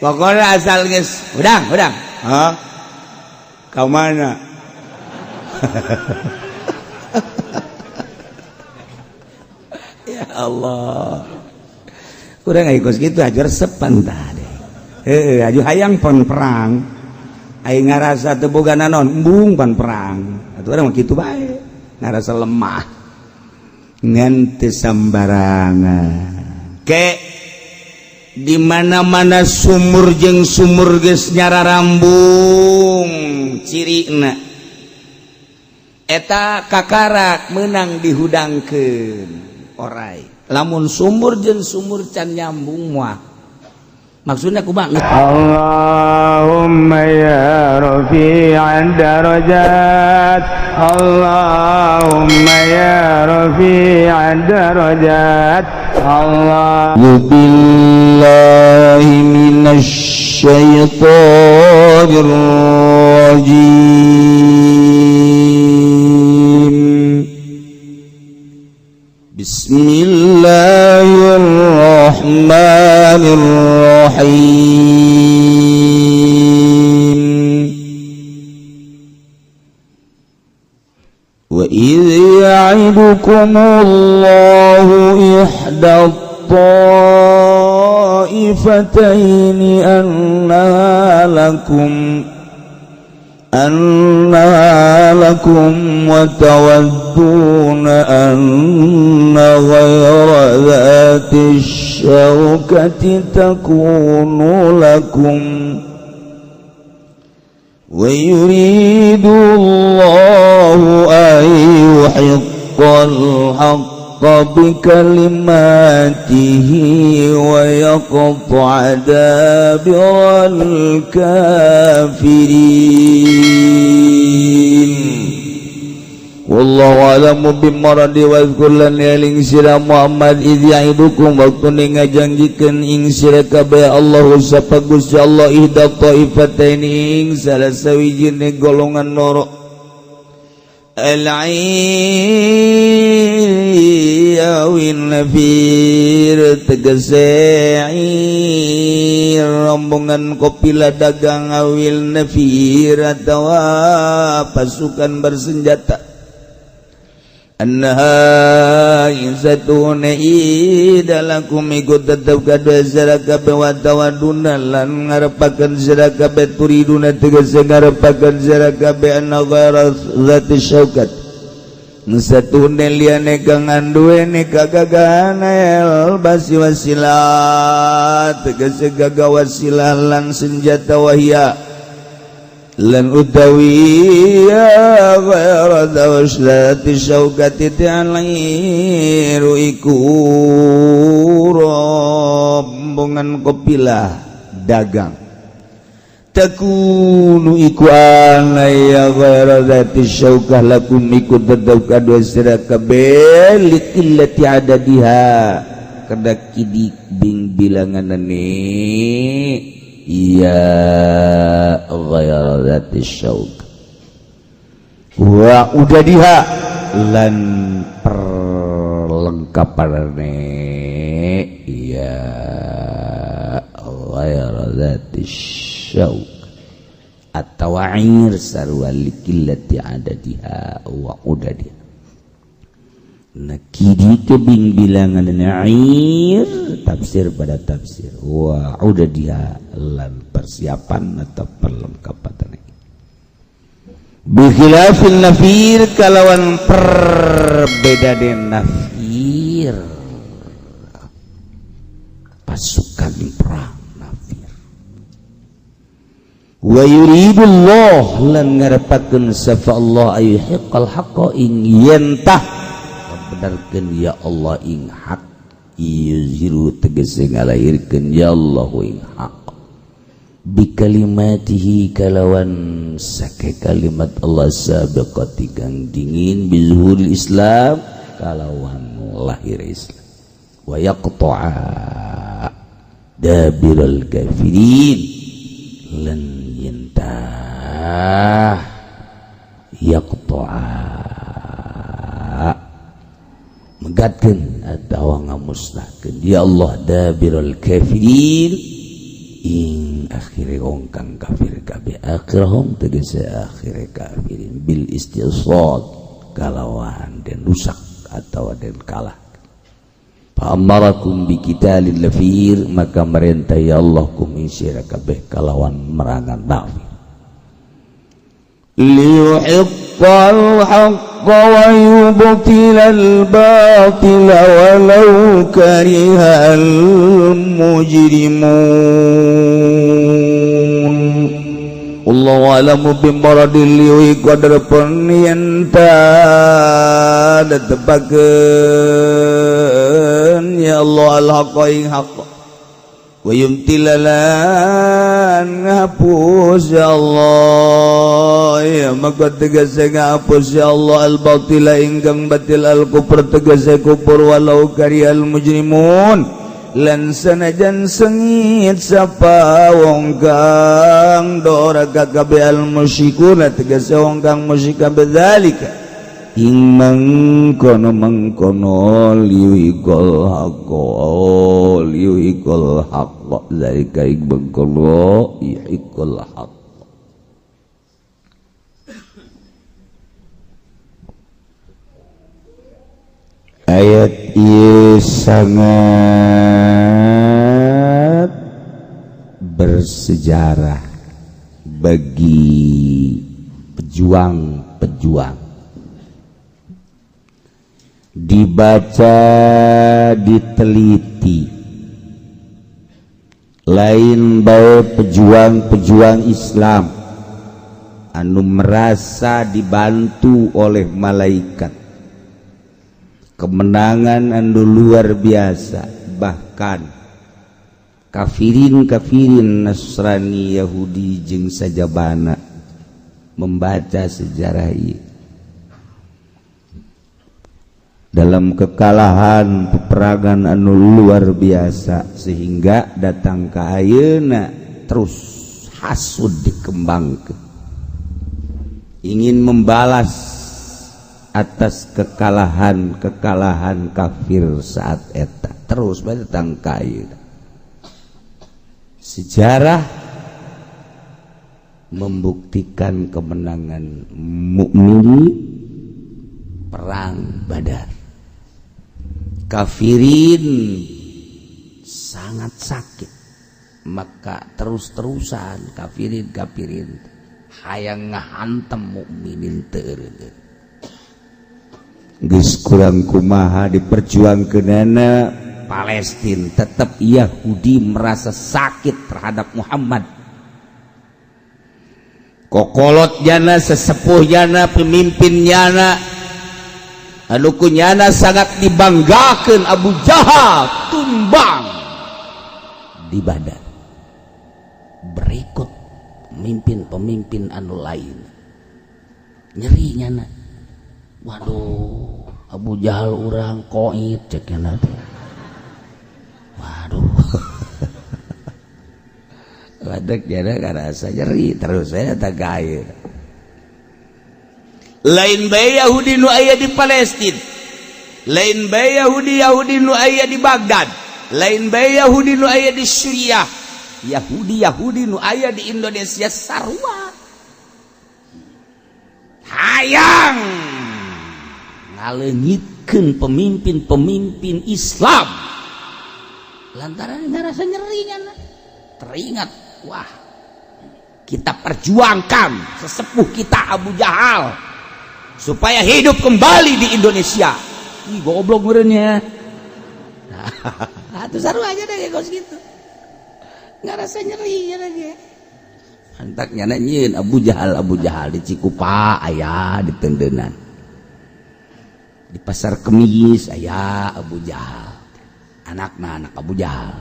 Pokoknya asal geus hudang hudang. Hah? Ka mana? Ya Allah. Urang ikut gitu aja resep tah deh. Heeh, aju hayang pon perang. Aing ngarasa teu boga naon, embung pan perang. Atuh urang mah kitu bae. Ngarasa lemah. Ngan teu sambarangan. Ke di mana-mana sumur jeung sumur geus nyararambung cirina eta kakarak menang dihudangkeun orai. Lamun sumur jeung sumur can nyambung mah maksudnya kumaha? Allahumma ya rafi'ad darajat, Allahumma ya rafi'ad darajat, Allah. Billahi minasy syaithanir rajim. Bismillahirrahmanirrahim. Wa idh ya'idukumullahu ihda الطائفتين أنها لكم وتودون أن غير ذات الشوكة تكون لكم ويريد الله أن يحق الحق بكلماته ويقطع دابر الكافرين. Wallahu a'lamu bimuradi. Wazkur lan eling sira Muhammad, idz ya'idukum waktu ngajanjikeun ing sira kabeh Allahu sapa Gusti Allah, ihda taifataini ing salah sawijine golongan loro, al-'ir awin nafir, tegese 'ir rombongan kopila dagang, awil nafir atawa pasukan bersenjata, annaha insatune idalakum ikut tetep kadua sira kabeh, wa tawaduna lan ngarepakeun sira kabeh, turiduna tegese ngarepakeun sira kabeh, anna ghaira zati syaukat satune liyane kang anduene kagagahan el basi wasilah, tegese gagah wasilah lan senjata, wahia lan utawi ya ghaira zawslati syaukati ta'liru iku rombongan kopilah dagang, takunu iku ana ya ghaira zati syaukah lakum iku tetep kadua sira kabeh, liqillati adadiha kada kidik bing bilanganane iya ghaira zati syauk wa udadiha lan perlengkapane iya ghaira zati syauk atau air sarwa likillati adadiha wa udadiha. Nakidi kebing bilangan air tafsir pada tafsir wa udadiha lan persiapan atau perlengkapan, bikhilafin nafir kalawan perbedaan nafir pasukan perang nafir, wa yuridullah lan ngarepakeun sapa Allah ayyuhiqqal haqqa ing yentah benarkeun ya Allah ing hak, yuzhiru tegese ngalahirkeun ya Allah ing hak, bikalimatihi kalawan sake kalimat Allah sabiqati kang dingin, bizuhuril Islam kalawan lahir Islam, wa yaqta'a dabiral kafirin lan yentah yaqta'a. Megatkeun atawa ngamusnahkeun ya Allah dabirul kafirin ing akhire wong kang kafir kabeh, akhirhum tegese akhire kafirin, bil istisad kalawan den rusak atau den kalah. Fa amarakum bi qitalil lafir, maka merintah ya Allah kum ing sira kabeh kalawan merangan kafir. Liyuhiqqal haqqa wa yubtilal batila walau karihal mujrimun. Allahu a'lamu bimaradil liwi qadar pun yen ta tepakeun ya Allah al haqqa ing haqq wa yumtilalan ngapus ya Allah, ya maka tegese ngapus ya Allah al batila ingkang batil, al kufur tegese kufur, walau karihal mujrimun lan sanajan sengit sapa wong kang doraka kabeh, al musyrikuna tegese wong kang musyrik, bedzalika ing mengkono mengkono liyuhiqqal haqqo liyuhiqqal haqqo zalika ing mengkono yuhiqqal haqq. Ayat ieu sangat bersejarah bagi pejuang-pejuang, dibaca diteliti, lain bae pejuang-pejuang Islam anu merasa dibantu oleh malaikat, kemenangan anu luar biasa, bahkan kafirin-kafirin Nasrani Yahudi jeung sajabana membaca sejarah ieu dalam kekalahan peperangan anu luar biasa sehingga datang ke ayeuna terus hasud dikembangkeun, ingin membalas atas kekalahan-kekalahan kafir saat eta terus bae datang ka ayeuna. Sejarah membuktikan kemenangan mukminin perang Badar. Kafirin sangat sakit, maka terus-terusan kafirin hayang ngahantem mukminin teu. Geus kurang kumaha diperjuangkeunana Palestina, tetap Yahudi merasa sakit terhadap Muhammad. Kokolot jana, sesepuh jana, pemimpin jana, anu kunyana sangat dibanggakan Abu Jahal tumbang di Badar. Berikut pemimpin-pemimpin anu lain nyeri nyana, waduh Abu Jahal urang koit cek nyana teh, waduh ladek nyana karasa nyeri terus saya tak gair. Lain bae Yahudi nu aya di Palestina, lain bae Yahudi Yahudi nu aya di Baghdad, lain bae Yahudi nu aya di Suriah, Yahudi Yahudi nu aya di Indonesia sarua hayang ngaleungitkeun pemimpin-pemimpin Islam lantaran ngarasa nyeri nyana. Teringat, wah kita perjuangkan sesepuh kita Abu Jahal supaya hidup kembali di Indonesia. Ih goblok meureunnya. Nah, itu seru aja deh kos gitu. Ngarasa nyeri ya lagi. Antak nyana nyieun Abu Jahal di Cikupa aya di Tendenan. Di Pasar Kemis aya Abu Jahal. Anakna anak Abu Jahal.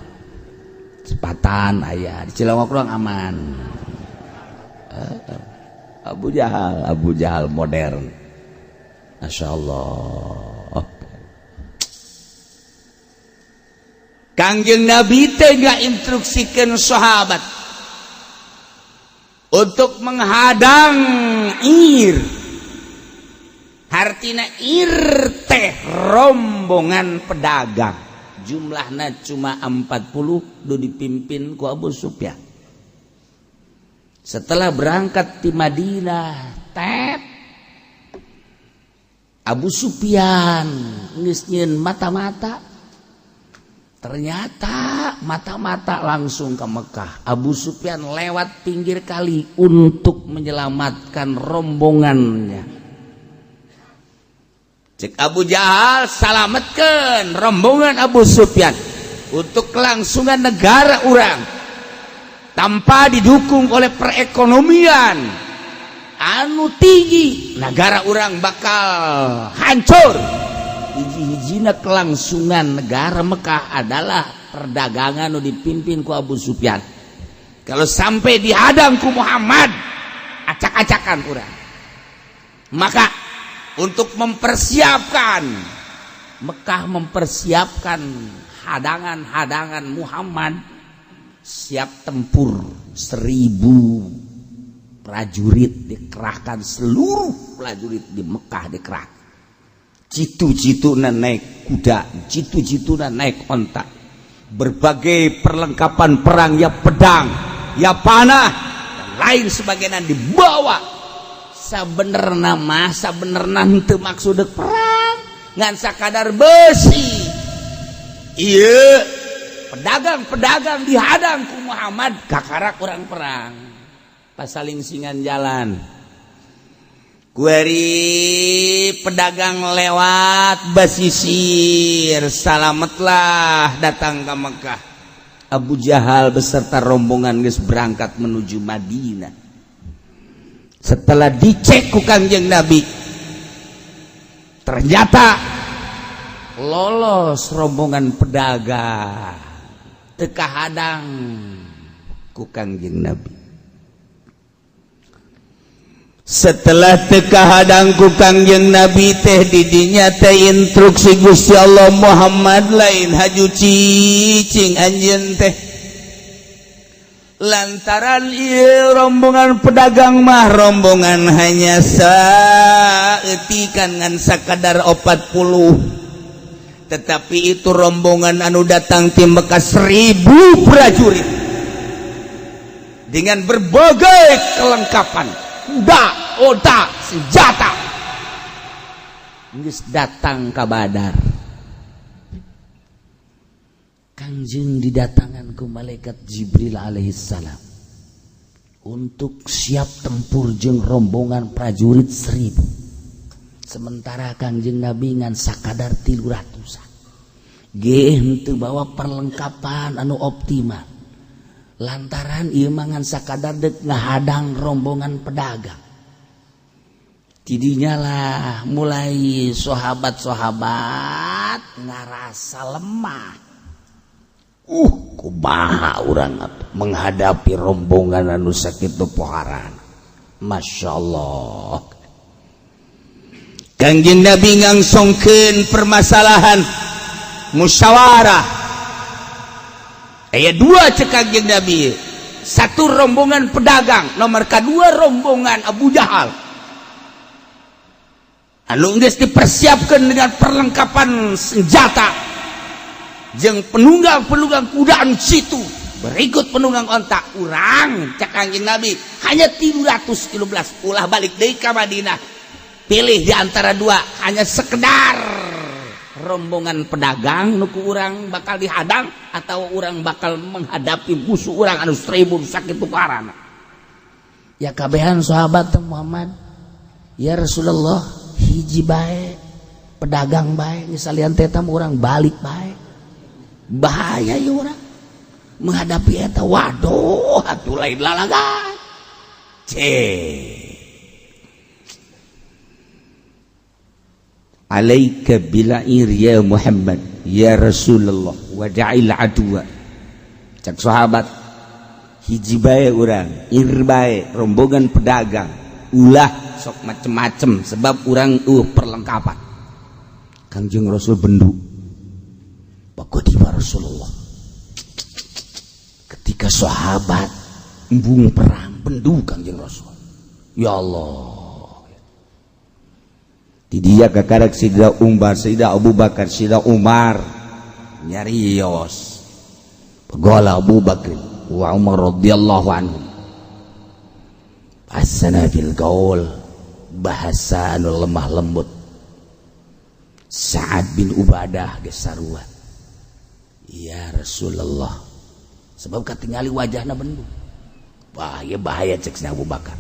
Sepatan aya di Cilongok kurang aman. Abu Jahal modern. Masya Allah. Kangjeng Nabi teh ngainstruksikeun sahabat untuk menghadang ir. Hartina ir teh rombongan pedagang, jumlahnya cuma 40, du dipimpin ku Abu Sufyan. Setelah berangkat di Madinah tet, Abu Sufyan geus nyieun mata-mata. Ternyata mata-mata langsung ke Mekah. Abu Sufyan lewat pinggir kali untuk menyelamatkan rombongannya. Cek Abu Jahal, salametkan rombongan Abu Sufyan untuk kelangsungan negara urang. Tanpa didukung oleh perekonomian anu tinggi, negara urang bakal hancur. Hiji-hijina kelangsungan negara Mekah adalah perdagangan nu dipimpin ku Abu Sufyan. Kalau sampai dihadang ku Muhammad, acak-acakan urang. Maka untuk mempersiapkan Mekah, mempersiapkan hadangan-hadangan Muhammad siap tempur, 1.000 prajurit dikerahkan. Seluruh prajurit di Mekah dikerahkan, jitu-jitu naik kuda, jitu-jitu naik onta, berbagai perlengkapan perang, ya pedang, ya panah, dan lain sebagainya dibawa. Sabenerna mah, sabenerna henteu maksud perang, ngan sakadar besi iya pedagang-pedagang dihadang ku Muhammad, kakara kurang perang. Pas saling singan jalan kuari, pedagang lewat basisir, salametlah datang ke Mekah. Abu Jahal beserta rombongan geus berangkat menuju Madinah. Setelah dicek ku Kangjeng Nabi, ternyata lolos rombongan pedagang, teu kahadang ku Kangjeng Nabi. Setelah teu kahadang ku Kangjeng Nabi teh, didinya teh instruksi Gusti Allah, "Muhammad, lain haju cicing anjeun teh, lantaran ieu rombongan pedagang mah rombongan hanya saeutikan, ngan sakadar 40, tetapi itu rombongan anu datang ti Mekah 1.000 prajurit dengan berbagai kelengkapan, kuda, onta, senjata, geus datang ka Badar." Kangjeng didatangan ku malaikat Jibril alaihissalam untuk siap tempur jeung rombongan prajurit 1.000, sementara Kangjeng Nabi ngan sakadar 300-an ge, henteu bawa perlengkapan anu optimal, lantaran ieu mah ngan sakadar dek ngahadang rombongan pedagang. Tidinya lah mulai sahabat-sahabat ngarasa lemah. Kumaha urang menghadapi rombongan anu sakitu poharan? Masya Allah. Kangjeng Nabi ngangsongkeun permasalahan, musyawarah. Aya dua, cek Kangjeng Nabi. Satu rombongan pedagang, nomor kedua rombongan Abu Jahal anu geus dipersiapkan dengan perlengkapan senjata jeung penunggang-penunggang kuda anu situ, berikut penunggang onta. Urang, cek Kangjeng Nabi, hanya 313, ulah balik deui ka Madinah. Pilih di antara dua, hanya sekedar rombongan pedagang nu ku urang bakal dihadang atau urang bakal menghadapi musuh urang anu 1.000 sakitu parana. Ya kabehan sahabat, "Muhammad, ya Rasulullah, hiji bae, pedagang bae. Misalnya teh urang balik bae, bahaya ya urang menghadapi eta." Waduh atuh, lain lalagan. Cek, "Alaika bil'ir ya Muhammad, ya Rasulullah, wa da'il aduwa." Cek sahabat, "Hiji bae urang, ir bae rombongan pedagang, ulah sok macem-macem, sebab urang perlengkapan." Kangjeng Rasul bendu. Bagodiba Rasulullah ketika sahabat embung perang, bendu Kangjeng Rasul. Ya Allah. Di dia kakarek Sidina Umar, Sidina Abu Bakar, Sidina Umar nyarios. Qala Abu Bakar wa Umar radhiyallahu anhum. Asana fil qaul, bahasa anu lemah lembut. Sa'ad bin Ubadah geus sarua. Ya Rasulullah. Sebab katingali wajahna bendu. Bahaya bahaya cek Abu Bakar.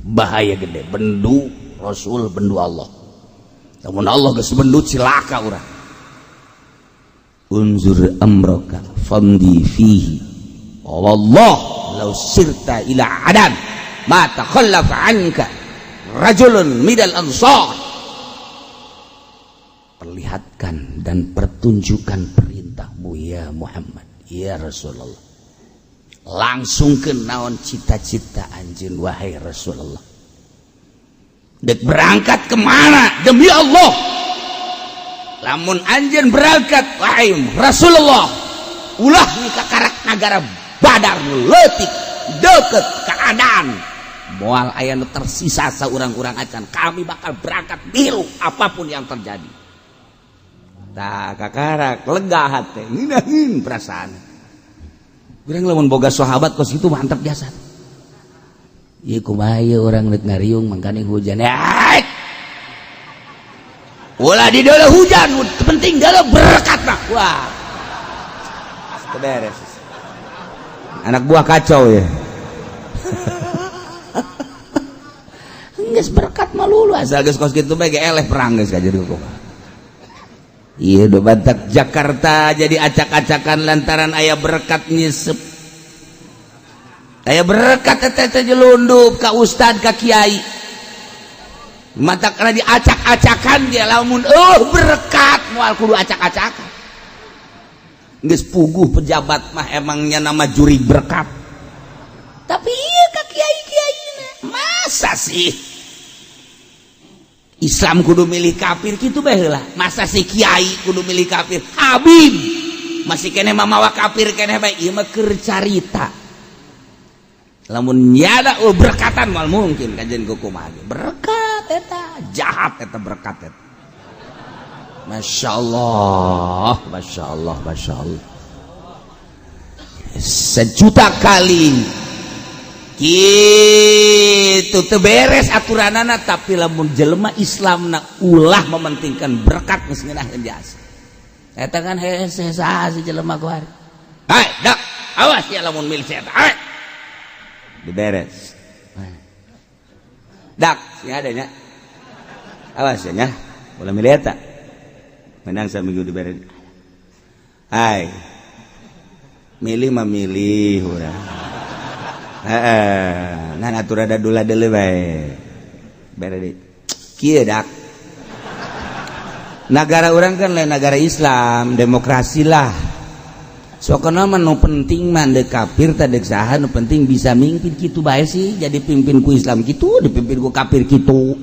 Bahaya gede bendu Rasul, bendu Allah. Namun Allah geus bendu, cilaka urang. Unzur amraka famdi fihi. Wallah law sirta ila adan ma takhallafa anka rajulun minal ansar. Perlihatkan dan pertunjukan perintahmu ya Muhammad, ya Rasulullah. Langsung ke naon cita-cita anjeun wahai Rasulullah. Dek berangkat kemana? Demi Allah, lamun anjeun berangkat wahai Rasulullah, ulah ni kakarak nagara Badar nu leutik deket keadaan moal aya nu tersisa saurang-urang acan. Kami bakal berangkat biru apapun yang terjadi. Tah, kakarak lega hate, ngeunaheun perasaan urang lamun boga sahabat kos itu, mantap jasa. Ieu kumaha ieu urang rek ngariung mangkaning hujan. Eh! Ulah di dalam hujan, penting dalam berkat mah. Wah. Beres. Anak buah kacau ya. Geus berkat mah lulu asal geus kos kitu bae ge eleh perang geus ka jadi kumaha. Iya, udah bantak Jakarta jadi acak-acakan lantaran aya berkat nyisep. Aya berkat teh teh jelundup ka ustad, ka kiai. Mata karena diacak-acakan dia, lamun oh berkat moal kudu acak-acakan. Geus puguh pejabat mah emangnya nama juri berkat. Tapi iya ka kiai-kiai, masa sih Islam kudu milih kafir gitu bae heula? Masa sih kiai kudu milih kafir? Habib masih keneh mamawa kafir keneh bae, ieu mah keur carita. Lamun nyada oh berkatan moal mungkin kajian kumaha berkat eta jahat eta berkat eta. Masya Allah, Masya Allah, Masya Allah. Sejuta kali gitu teu beres aturanana, tapi lamun jelema Islam na ulah mementingkan berkat geus ngeunaheun jasa. Eta kan hese saha si jelema kuari. Hai, dak, awas ya lamun milih si eta. Hai. Diberes. Dak, sing ada nya. Awas ya nya. Ulah milih eta. Menang saminggu diberes. Hai. Milih mah milih urang. Heeh, ngan aturan ada dula deuleu bae. Bere deui. Kieu dak. Nagara urang kan lain negara Islam, demokrasi lah. Sokona mah nu penting mah deuk kafir teh deuk saha, nu penting bisa mimpin kitu bae sih, jadi pimpin ku Islam kitu, dipimpin ku kafir kitu.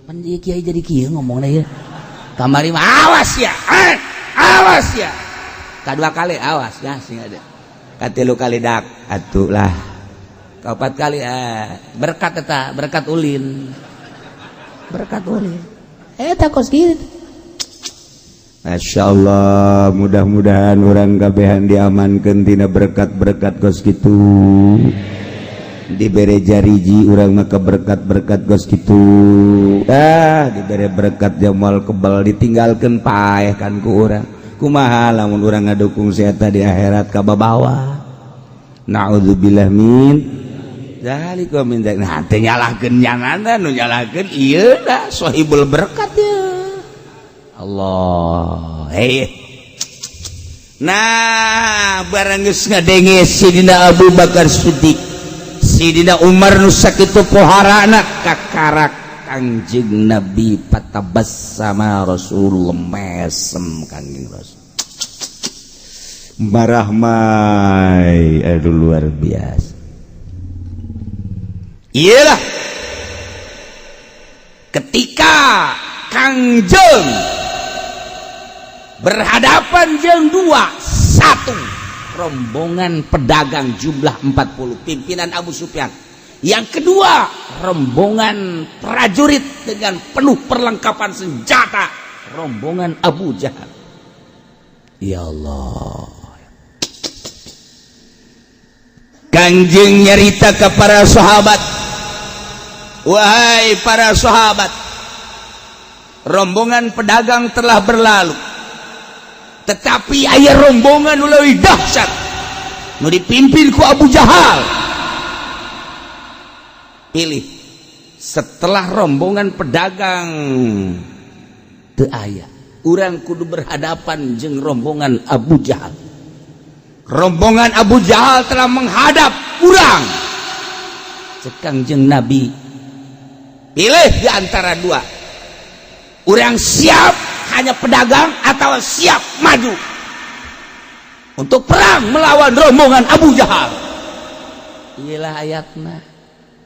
Pan ieu kiai jadi kieu ngomongna ya. Kamari mah awas ya. Eh, awas ya. Kadua kali awas ya sing ada. Katilu kali dak atuh lah. Kaopat kali berkat eta, berkat ulin. Berkat ulin. Eta kos kitu. Masya Allah, mudah-mudahan orang kabehan diamankan tina berkat-berkat kos kitu, dibere jariji urang maka berkat-berkat kos kitu, ah dibere berkat jamal kebal ditinggalkan paeh kan ku urang. Kumaha lamun urang ngadukung si eta di akhirat kababawa? Naudzubillah min dzalika min dzalik. Nah, teu nyalahkeun nyanana, nu nyalahkeun ieu dah sahibul berkat ya Allah. Hei. Nah, barang geus ngadenge Sidina Abu Bakar Siddiq, Sidina Umar nu sakitu poharana, kakarak Kangjeng Nabi patabassama Rasulullah, mesem Kangjeng Rasul. Marah mai, aduh luar biasa. Iyalah. Ketika Kangjeng berhadapan jeng dua satu rombongan pedagang jumlah 40 pimpinan Abu Sufyan. Yang kedua, rombongan prajurit dengan penuh perlengkapan senjata, rombongan Abu Jahal. Ya Allah. Kanjeng nyarita ke para sahabat, "Wahai para sahabat, rombongan pedagang telah berlalu, tetapi aya rombongan lebih dahsyat nu dipimpin ku Abu Jahal. Pilih. Setelah rombongan pedagang teu aya, urang kudu berhadapan jeung rombongan Abu Jahal. Rombongan Abu Jahal telah menghadap urang." Cek Kangjeng Nabi, "Pilih di antara dua. Urang siap hanya pedagang atau siap maju untuk perang melawan rombongan Abu Jahal." Iyalah ayatna.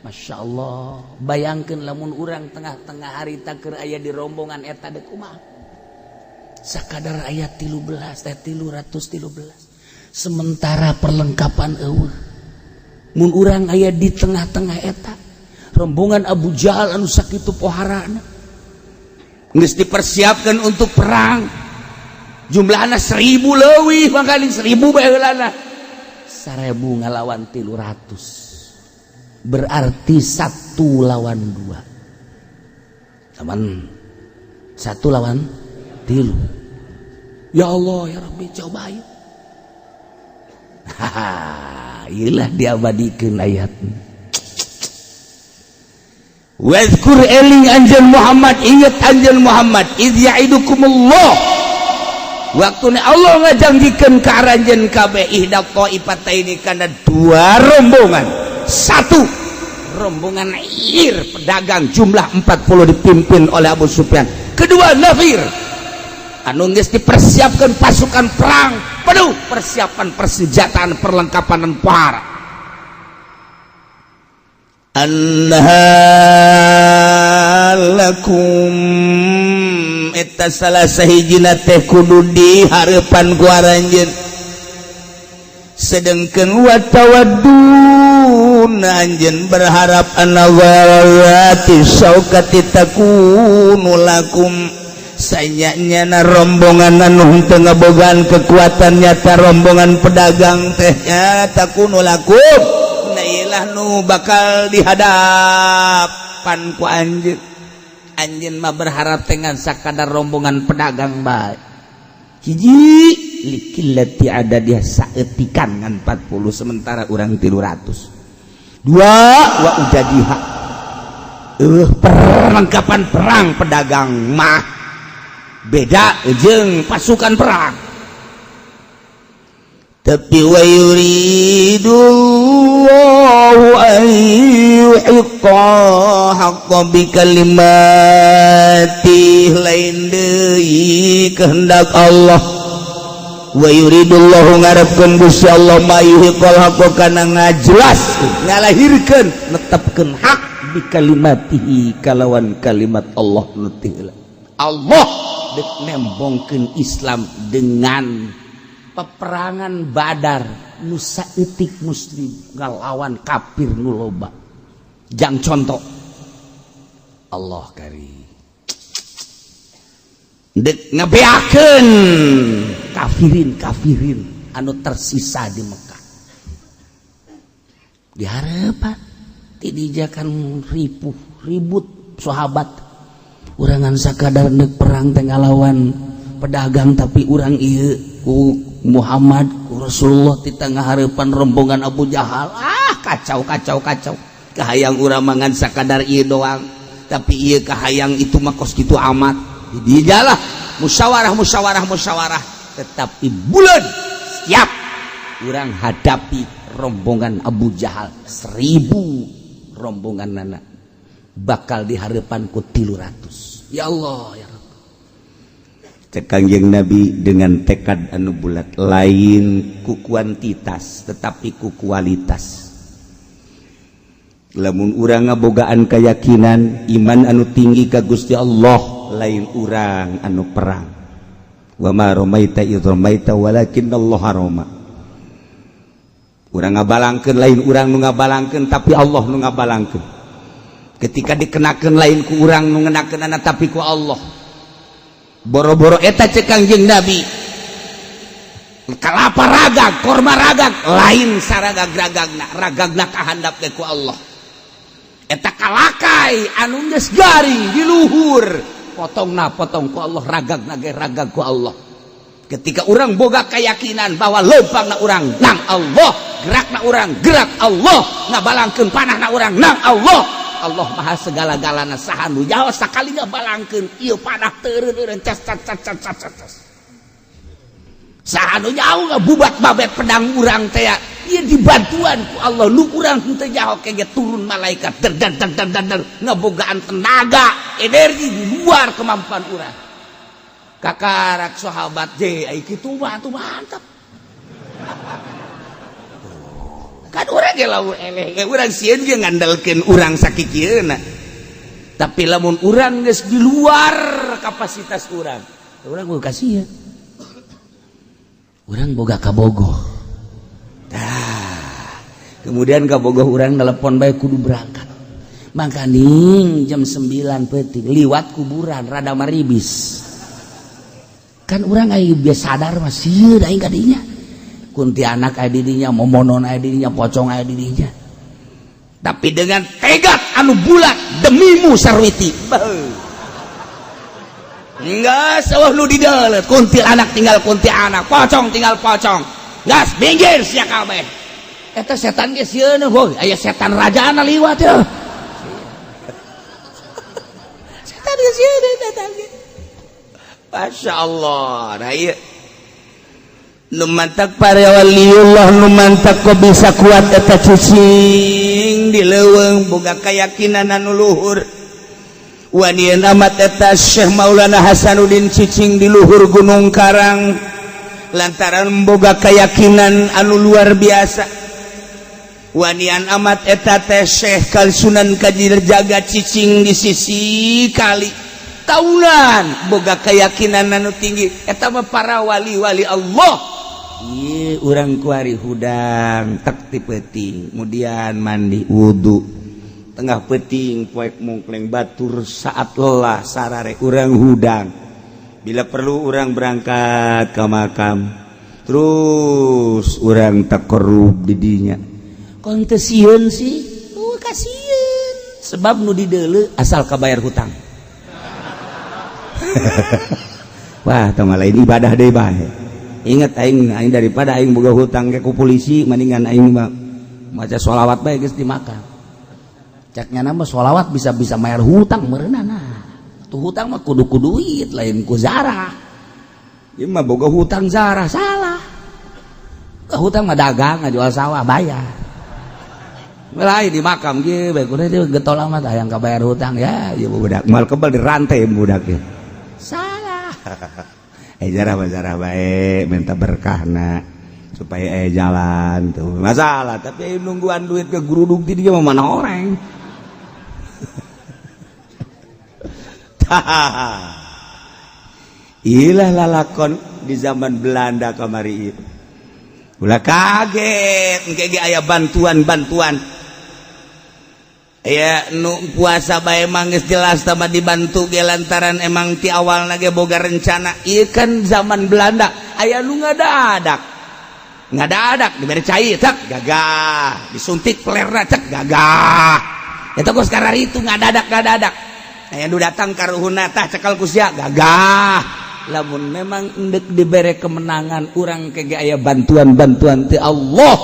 Masya Allah, bayangkan lamun urang tengah-tengah harita keur aya di rombongan eta, dek kumaha? Sakadar ayat 13 teh, 313, sementara perlengkapan euweuh. Mun urang aya di tengah-tengah eta rombongan Abu Jahal anu sakitu poharana, geus dipersiapkan untuk perang, jumlahna 1.000 leuwih, mangkali 1.000 bae heulana. 1.000 ngalawan 300, berarti 1 lawan 2, teman, 1 lawan 3. Ya Allah, ya Rabbi, coba yuk. Haha, iyalah diabadikan ayat. Wadhkur, eling anjeun Muhammad, ingat anjeun Muhammad, idz ya'idukumullah, waktu Allah ngajanjikeun ka aranjeun kabeh, ihda taifataini, kana dua rombongan. Satu rombongan ir, pedagang, jumlah 40, dipimpin oleh Abu Sufyan. Kedua, Nafir anu geus dipersiapkan pasukan perang penuh persiapan, persenjataan, perlengkapan, dan pohara. Annaha lakum, eta salah sahijina teh kudu dihareupan ku aranjeun, sedengkeun wa tawaddun, anjeun berharap, anna dzati syaukati takunu lakum, sanyana rombongan anu henteu ngabogaan kekuatan nyata, rombongan pedagang teh nya, takunu lakum, nah nu bakal dihadapan ku anjeun. Anjeun mah berharap dengan sakadar rombongan pedagang bae. Hiji, liqillati adadihim, saeutikan ngan 40, sementara urang 300. Dua, wa ujadiha, perlengkapan perang pedagang mah beda jeung pasukan perang. Tapi wa yuridullahu an yuhiqqa haqqa bikalimati, lain deui kehendak Allah, wa yuridullahu, ngarepkeun Gusti Allah, mayuhiqqal haqqa, kana ngajelas, ngalahirkeun, netepkeun hak, bikalimatihi, kalawan kalimat Allah nu Allah dek nembongkeun Islam dengan peperangan Badar nu saeutik muslim ngalawan kafir nu loba. Jang contoh Allah kari dek ngebeakeun kafirin kafirin anu tersisa di Mekah. Dihareupan tidijakan ripuh ribut sahabat, urangan sakadar nek perang teh ngalawan pedagang, tapi urang ieu ku Muhammad, ku Rasulullah di tengah hareupan rombongan Abu Jahal. Ah, kacau, kacau, kacau. Kahayang urang mangan sakadar ieu doang, tapi ieu kahayang itu mah kos kitu amat. Dijalah musyawarah, musyawarah, musyawarah, tetapi bulan siap urang hadapi rombongan Abu Jahal. 1.000 rombongan nana bakal dihareupan ku 300. Ya Allah, ya Rabb. Cek Kangjeng Nabi, dengan tekad anu bulat, lain ku kuantitas tetapi ku kualitas. Lamun urang ngabogaan keyakinan iman anu tinggi ka Gusti Allah, lain urang anu perang. Wa ma ramaita idz ramaita walakinnallaha rama. Urang ngabalangkeun, lain urang nu ngabalangkeun, tapi Allah nu ngabalangkeun. Ketika dikenakeun, lain ku urang nu ngenakeunana, tapi ku Allah. Boro-boro eta, cek Kangjeng Nabi, kalapa ragag, korma ragag, lain saragag ragagna, ragagna kahandap ge ku Allah. Eta kalakai anu geus garing di luhur, potongna potong ku Allah, ragagna ge ragag ku Allah. Ketika urang boga keyakinan bahwa lempangna urang nang Allah, gerakna urang gerak Allah, ngabalangkeun panahna urang nang Allah, Allah maha segala-galana. Saha nu jauh sakali ngabalangkeun ieu panah, teureun cas cas cas cas cas cas. Saha nu jauh ngabubat babet pedang urang teh, ieu dibantuan ku Allah. Nu urang henteu jauh kege turun malaikat, der der der der der, ngabogaan tenaga energi di luar kemampuan urang. Kakarak sahabat je, ai kitu mah atuh mantap kan. Urang ge lamun eleh ge urang sieun ge ngandalkeun urang sakikieuna, tapi lamun urang geus di luar kapasitas urang, urang boga kasihan, urang boga kabogoh. Tah, kemudian kabogoh urang telepon bae, kudu berangkat. Makaning jam 9 peuting liwat kuburan rada maribis kan. Urang aing biasa sadar mah sieun aing kadinya, kuntianak aya didinya, momonon aya didinya, pocong aya didinya, tapi dengan tekad anu bulat, demimu Sarwiti. Enggak sawah nu di dalam, kuntilanak tinggal kuntilanak, pocong tinggal pocong, gas minggir sia kabeh. Eta setan ge sieun, hoi, aya setan rajana liwat ya. Setan ge sieun eta ge. Masya Allah. Nah, iya. Nu mantak para waliullah, nu mantak kok bisa kuat eta cicing di leuweung, boga keyakinan anu luhur. Wanian amat eta Syekh Maulana Hasanuddin cicing di luhur Gunung Karang lantaran boga keyakinan anu luar biasa. Wanian amat eta teh Syekh Kalsunan Kajir Jaga cicing di sisi kali tahunan, boga keyakinan anu tinggi. Eta mah para wali-wali Allah. Ieu urang kuari hudang tek ti peuting, kemudian mandi wudhu tengah peuting, poek mungkleng batur saat lelah sarare urang hudang. Bila perlu urang berangkat ke makam, terus urang takorub di dinya. Kon teu sieun sih? Oh, kasieun, sebab nu dideuleu asal kabayar hutang. Wah, tong lain ibadah deui bae. Ingat aing, aing daripada aing boga hutang ke ku polisi, mendingan aing mah maca sholawat bae geus dimakan. Cak nyana mah sholawat bisa bisa bayar hutang meureunana. Tuh hutang mah kudu ku duit, lain ku zarah. Ieu mah boga hutang zarah salah. Hutang mah dagang, jual sawah bayar. Lain di makam ge bae kudu itu getol amat hayang kabayar hutang ya, ieu budak mal kebal dirantai budak ya. Salah. Eh, jarah mah jarah bae, minta berkahna supaya jalan tuh masalah, tapi nungguan duit ke geruduk di dia mah mana orang. Ilah lalakon di zaman Belanda kamari ieu. Ulah kaget engke ge aya bantuan-bantuan. Aya nu puasa bae emang geus jelas tama dibantu ge lantaran emang ti awalna ge boga rencana. Ieu kan zaman Belanda aya nu ngadadak. Ngadadak dibere cai cek gagah, disuntik pelerna cek gagah. Eta geus kararitu ngadadak-ngadadak. Aya nu datang karuhunna tah cekal ku sia gagah. Lamun memang endek dibere kemenangan urang ke aya bantuan-bantuan ti Allah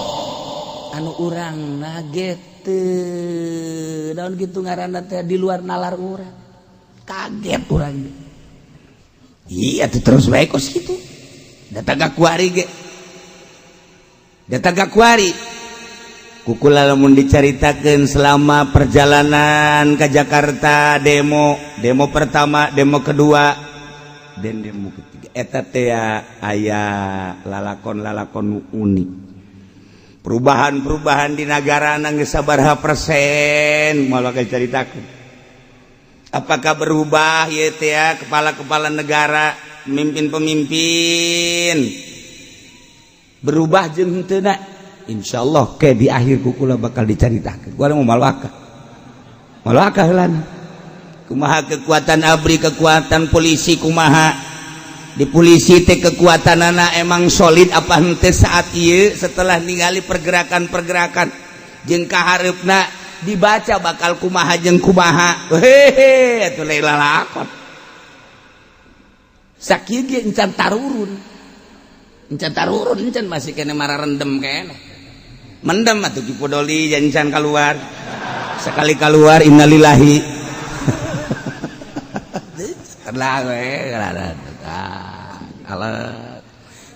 anu urang naget teu daun gitu ngaranna teh di luar nalar urang, kaget urang. Iya tuh, terus bae kos kitu datang ka kuari ge, datang ka kuari kukula. Lamun dicaritakeun selama perjalanan ke Jakarta, demo, demo pertama, demo kedua, dan demo ketiga, eta teh aya lalakon-lalakon unik, perubahan-perubahan di negara nang sabaraha persen. Malah caritakeun apakah berubah ya teh kepala-kepala negara, pemimpin-pemimpin berubah jeung henteu. Insyaallah ke di akhir kukula bakal dicaritakeun. Gua mau malwaka. Malwaka heulana. Kumaha kekuatan ABRI, kekuatan polisi kumaha? Di polisi teh kekuatan anak emang solid apa henteu saat ieu setelah ningali pergerakan-pergerakan jeung kahareupna dibaca bakal kumaha jeung kumaha. Hehe, atuh lain lalakon. Sakieu ge encan tarurun. Encan tarurun, encan masih kene mararendem kene. Mendem atuh Ki Podoli encan keluar. Sekali keluar innalillahi. Lah we alat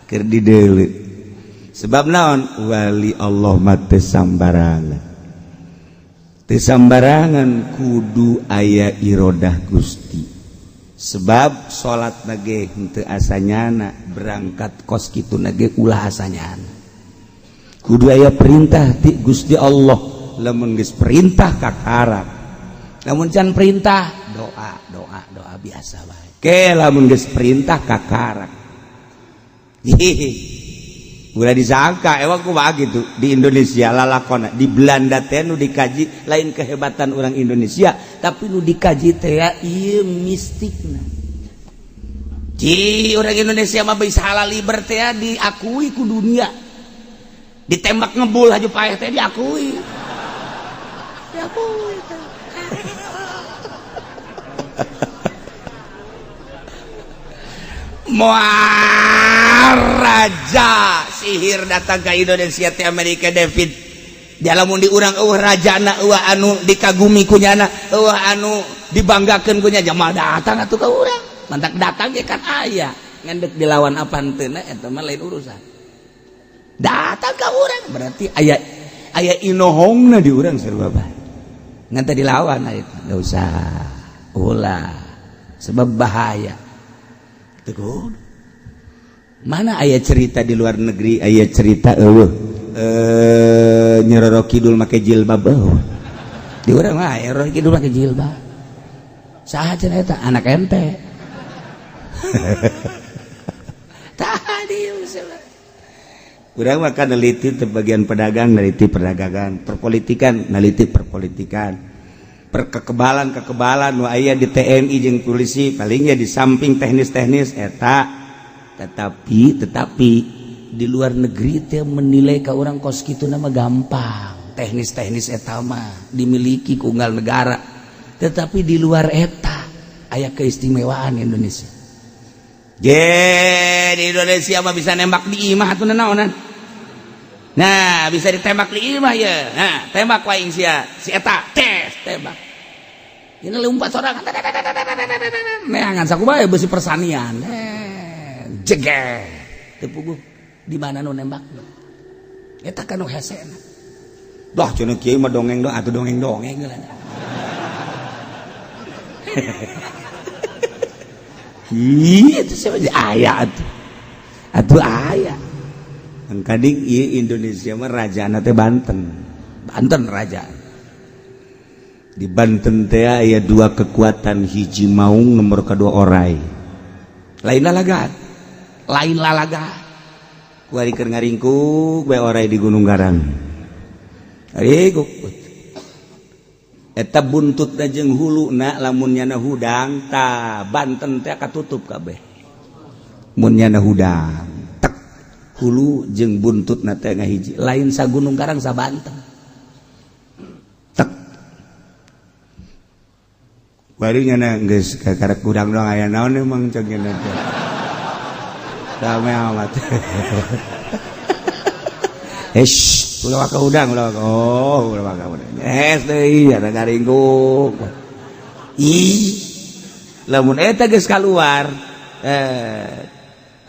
keur dideuleu. Sebab naon? Wali Allah mah teu sambarangan. Teu sambarangan kudu aya irodah Gusti. Sebab salat nage henteu asanyana, berangkat kos kitu nage ulah asanyana. Kudu aya perintah ti Gusti Allah. Lamun geus perintah kakarak. Lamun can perintah doa doa doa biasa bae. Ke lamun geus perintah kakarak. Hihi. Ulah disangka emang kumaha gitu di Indonesia lalakona, di Belanda teh nu dikaji lain kehebatan orang Indonesia, tapi nu dikaji teh ieu mistikna. Ji orang Indonesia mah bisa halal liber teh diakui ku dunia. Ditembak ngebul aja paeh teh diakui. Diakui. Moal raja sihir datang ke Indonesia teh Amerika David. Dia lamun di urang eueuh rajana, eueuh anu dikagumi kunyana, eueuh anu dibanggakeun kunya, jamal datang atuh ka urang. Mantak datang ge kan aya. Ngan deuk dilawan apa henteu eta mah lain urusan. Datang ka urang berarti aya aya inohongna di urang sarua bae. Ngan teh dilawan aya enggak usah. Ulah sebab bahaya. Teguh. Mana aya cerita di luar negeri, aya cerita eueuh Nyi Roro Kidul make jilbab eueuh. Di urang mah aya Roro Kidul make jilbab. Saha cenah eta anak ente. Tadi urang mah kan neliti teh bagian pedagang, neliti perdagangan, perpolitikan, neliti perpolitikan. Perkekebalan kekebalan nu aya di TNI jeung polisi palingnya di samping teknis-teknis eta, tetapi di luar negeri teh menilai ka urang kos kitu nama gampang, teknis-teknis eta mah dimiliki ku unggal negara, tetapi di luar eta aya keistimewaan Indonesia. Ge di Indonesia mah bisa nembak di imah atuh naonan. Nah, bisa ditembak di imah ya. Nah, tembak waing sia. Si eta tes tembak. Ini lompat sorangan. Neangan sakumaha besi persanian. Jeger. Teu puguh di mana nu nembak. Eta kan nu hesena. Dah cenah kieu mah dongeng dong atuh dongeng-dongeng lah. Ih, itu siapa aya atuh. Atuh aya. Kading ieu Indonesia mah rajana teh Banten. Banten raja. Di Banten teh aya dua kekuatan, hiji maung nomor kedua orai. Lain lalaga. Lain lalaga. Kuari keur ngaringkuk bae orai di Gunung Garang. Ngaringkuk. Eta buntutna jeung huluna lamun nyana hudang ta Banten teh katutup kabeh. Mun nyana hudang hulu jeung buntut na teh ngahiji lain sa Gunung Karang sa Banten tek bari nyana geus kakarek gudang doang aya naon emang cek nyana teh rame amat. Eish, ulah ka udang, ulah ka, oh, ulah ka udang. Es deui ada ngaringkuk. Ih, lamun eta geus kaluar,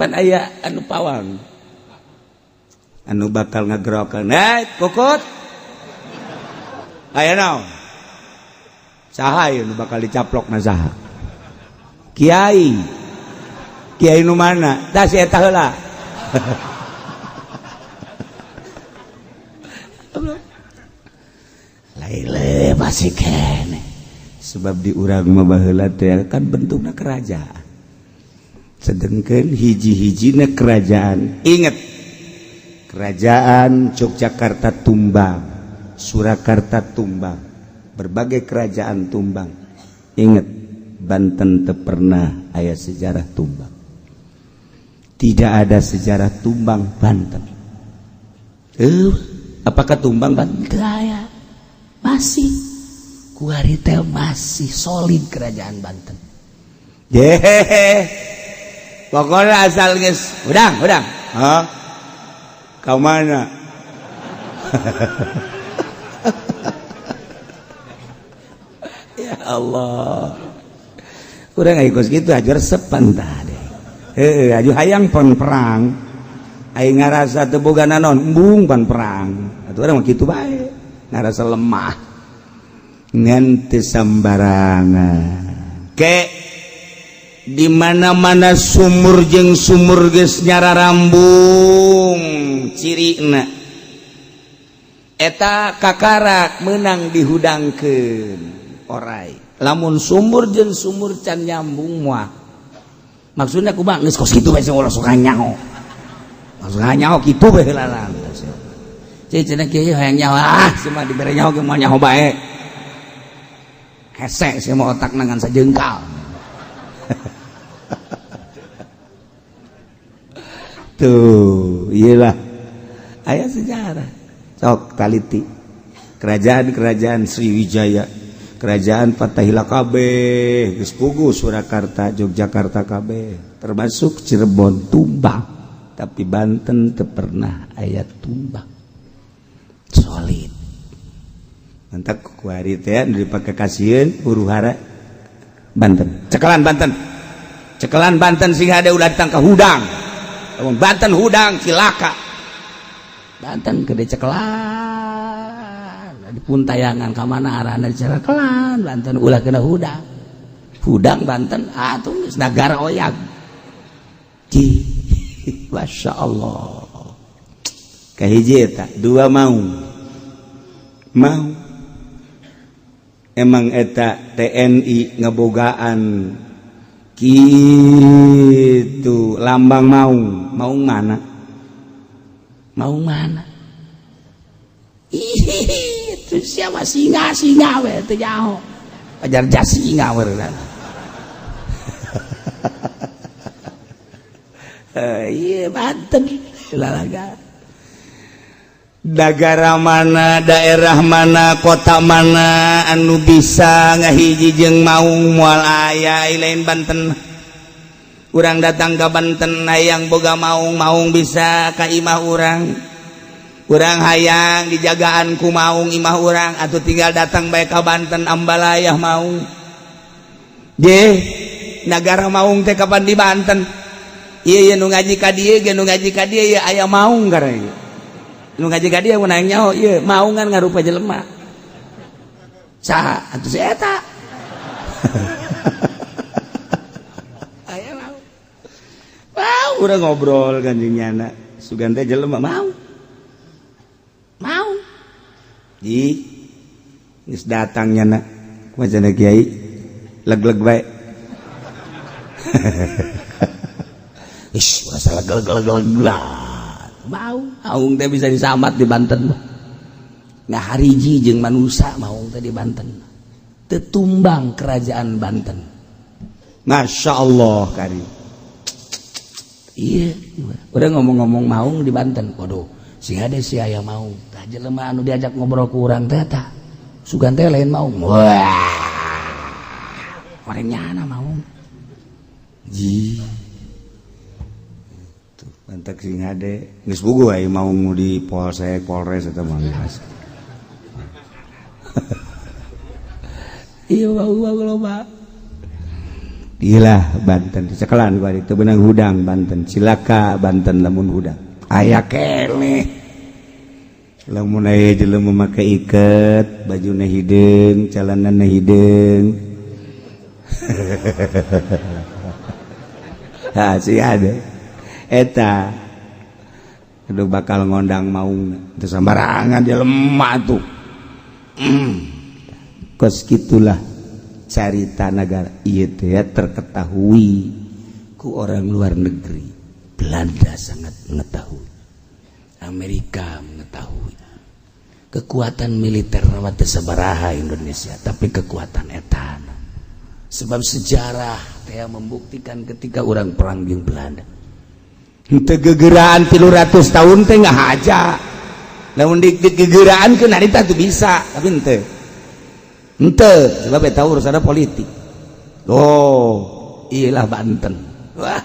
pan aya anu pawang. Anu bakal ngagerokeun, "Eh, Kukut." Aya naon? Saha ieu nu bakal dicaplok na saha? Kiai. Kiai nu mana? Tah si eta heula. Laile masih kene. Sebab di urang mah baheula teh kan bentukna kerajaan. Sedengkeun hiji-hijina kerajaan. Ingat, Kerajaan Yogyakarta tumbang, Surakarta tumbang, berbagai kerajaan tumbang. Ingat, Banten teu pernah aya sejarah tumbang. Tidak ada sejarah tumbang Banten. Apakah tumbang Banten? Aya. Masih kuari teh masih solid kerajaan Banten. Yehehe. Pokoknya asal geus hudang, hudang. Hah? Ka mana? Ya Allah. Urang ikut kitu aja resep tah deh. Heuh, aju hayang pon perang. Aing ngarasa teu boga naon, embung pan perang. Atuh urang mah kitu bae. Ngarasa lemah. Ngan teu sambarangan. Ke di mana-mana sumur jeung sumur geus nyararambung cirina eta kakarak menang dihudangkeun orai. Lamun sumur jeung sumur can nyambung moal. Maksudnya kumaha geus kos kitu bae ulah sok nyaho. Maksudna nyaho kitu bae heula. Ceu cenah kieu hayang nyaho, ah sia dibere nyaho ge moal nyaho bae. Hese sia mah otakna ngan sajengkal. Tuh, iyalah. Aya sejarah. Sok taliti. Kerajaan-kerajaan Sriwijaya, kerajaan Fatahila kabeh, geus puguh Surakarta, Yogyakarta kabeh, termasuk Cirebon tumbang. Tapi Banten teu pernah aya tumbang. Solid. Mantap kuari teh nu dipake kasieun huru hara Banten. Cekelan Banten. Cekelan Banten sing hade ulah datang ka hudang. Lamun Banten hudang cilaka. Banten gede cekelan. Di puntayangan ka mana arahna dicekelan Banten ulah kena hudang. Hudang Banten atuh geus nagara oyag. Ki, Masya Allah. Kahiji eta, dua mau. Mau. Emang eta TNI ngebogaan gitu lambang maung. Maung mana? Maung mana? Ih, itu siapa singa singa we teu nyaho. Ajar jasinga we. Iya Banten lalaga. Negara mana, daerah mana, kota mana anu bisa ngahiji jeung maung moal aya lain Banten. Urang datang ka Banten hayang boga maung, maung bisa ka imah urang. Urang hayang dijagaan ku maung imah urang atuh tinggal datang bae ka Banten ambalayah maung. Je, nagara maung teh kapan di Banten? Ieu ye nu ngaji ka dieu ge nu ngaji ka dieu ye aya maung gara ieu. Nu ngaji ka dieu mun hayang nyaho ieu maungan ngarupa jelema. Saha atuh si eta? Aya maung. Wow, urang ngobrol kan jeung nyana. Sugan teh jelema mau. Mau. Ih, geus datang nyana. Kumaha cenah kiai? Leg-leg bae. Ish, rasa leg-leg-leg. Mau, maung teh bisa disamat di Banten mah. Ngahariji jeung manusa maung teh di Banten. Tetumbang kerajaan Banten. Masya Allah kari. Iya, udah ngomong-ngomong maung di Banten. Waduh, si hade si aya maung. Tah jelema anu diajak ngobrol ku urang teh tah. Sugan teh lain maung. Wah. Orang nyana maung. Ji. Tuh, mantak sing hade geus puguh aya maung di Polsek, Polres eta mah biasa. Iya, maung loba. Gila Banten dicekelan ku itu benang hudang Banten cilaka Banten lamun hudang aya keneh lamun aya jelema make iket bajuna hideung celanana hideung. Ha si ade eta aduh bakal ngondang maung teu sambarangan dia lemah tuh. Kos kitulah carita negara ieu teh terketahui ku orang luar negeri. Belanda sangat mengetahui. Amerika mengetahui kekuatan militer teu sabaraha Indonesia, tapi kekuatan etana, sebab sejarah teh membuktikan ketika orang perang jeung Belanda Henteu gegeraan 300 tahun teh ngahaja. Lamun di gegeraan ke harita tuh bisa, tapi henteu. Henteu, sebab eta urusanna politik. Oh, iyalah Banten. Wah.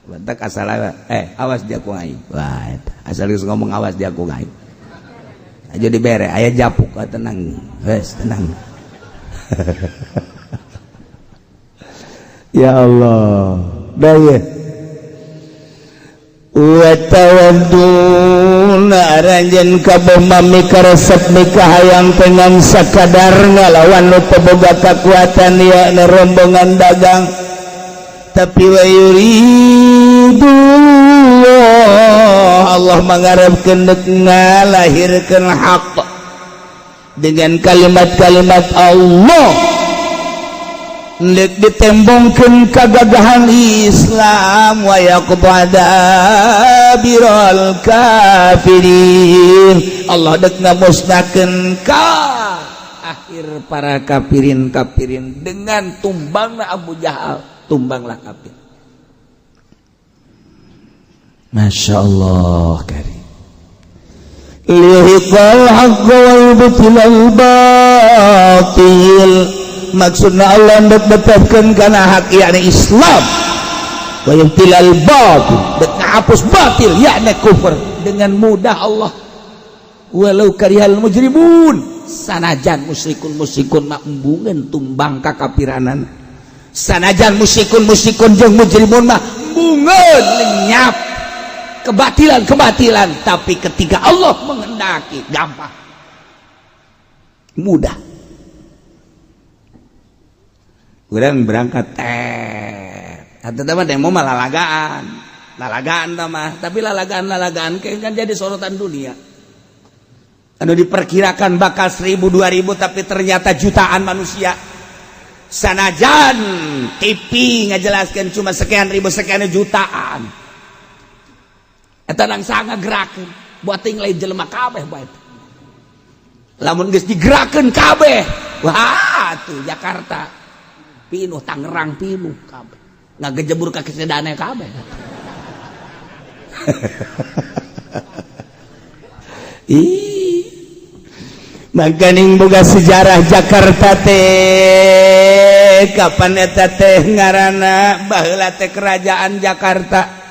Banten asal, eh, awas dia ku aing. Wah, eta. Asal geus ngomong awas dia ku aing. Aja dibere, aya japuk, ah, tenang. Wes, tenang. Ya Allah. Dah ya. Wa tawadduna aranjeun kabeh mikaresep mikahayang dengan sakadar ngalawan nu teu boga kakuatan ya rombongan dagang, tapi wa yuridu Allah mangarepkeun deuk ngalahirkeun hak dengan kalimat-kalimat Allah, ndek ditembongkeun kagagahan Islam, wa yaqbada biral kafirin. Allah dek ngamusnahkeun ka akhir para kafirin kafirin dengan tumbangna Abu Jahal, tumbanglah kafir. Masya Allah karim. Liyuhiqqal haqqa wa yubtilal batil. Maksudna Allah ndek netepkeun kana hak, yakni Islam, wa yubtilal batil, dek ngahapus batil, yakni kufur, dengan mudah Allah, walau karihal mujrimun. Sanajan musyrikun musyrikun mah embungeun tumbang kakapiranan, sanajan musyrikun musyrikun jeung mujrimun mah embungeun lenyap kebatilan kebatilan, tapi ketika Allah menghendaki, gampang, mudah. Urang berangkat teh atau mah demo mah lalagaan lalagaan mah, tapi lalagaan lalagaan kan jadi sorotan dunia. Anu diperkirakan bakal 1000 2000, tapi ternyata jutaan manusia. Sanajan TV ngajelaskan cuma sekian ribu, sekian jutaan, eta nang sangat gerakan buat ting lain jelema kabeh bae. Lamun geus digerakkeun kabeh, wah, tuh Jakarta pinuh, Tangerang pinuh kabeh, ngagejebur ka Cisadane kabeh. Ih, makaning boga sejarah Jakarta teh. Kapan eta teh ngaranna? Baheula teh kerajaan Jakarta,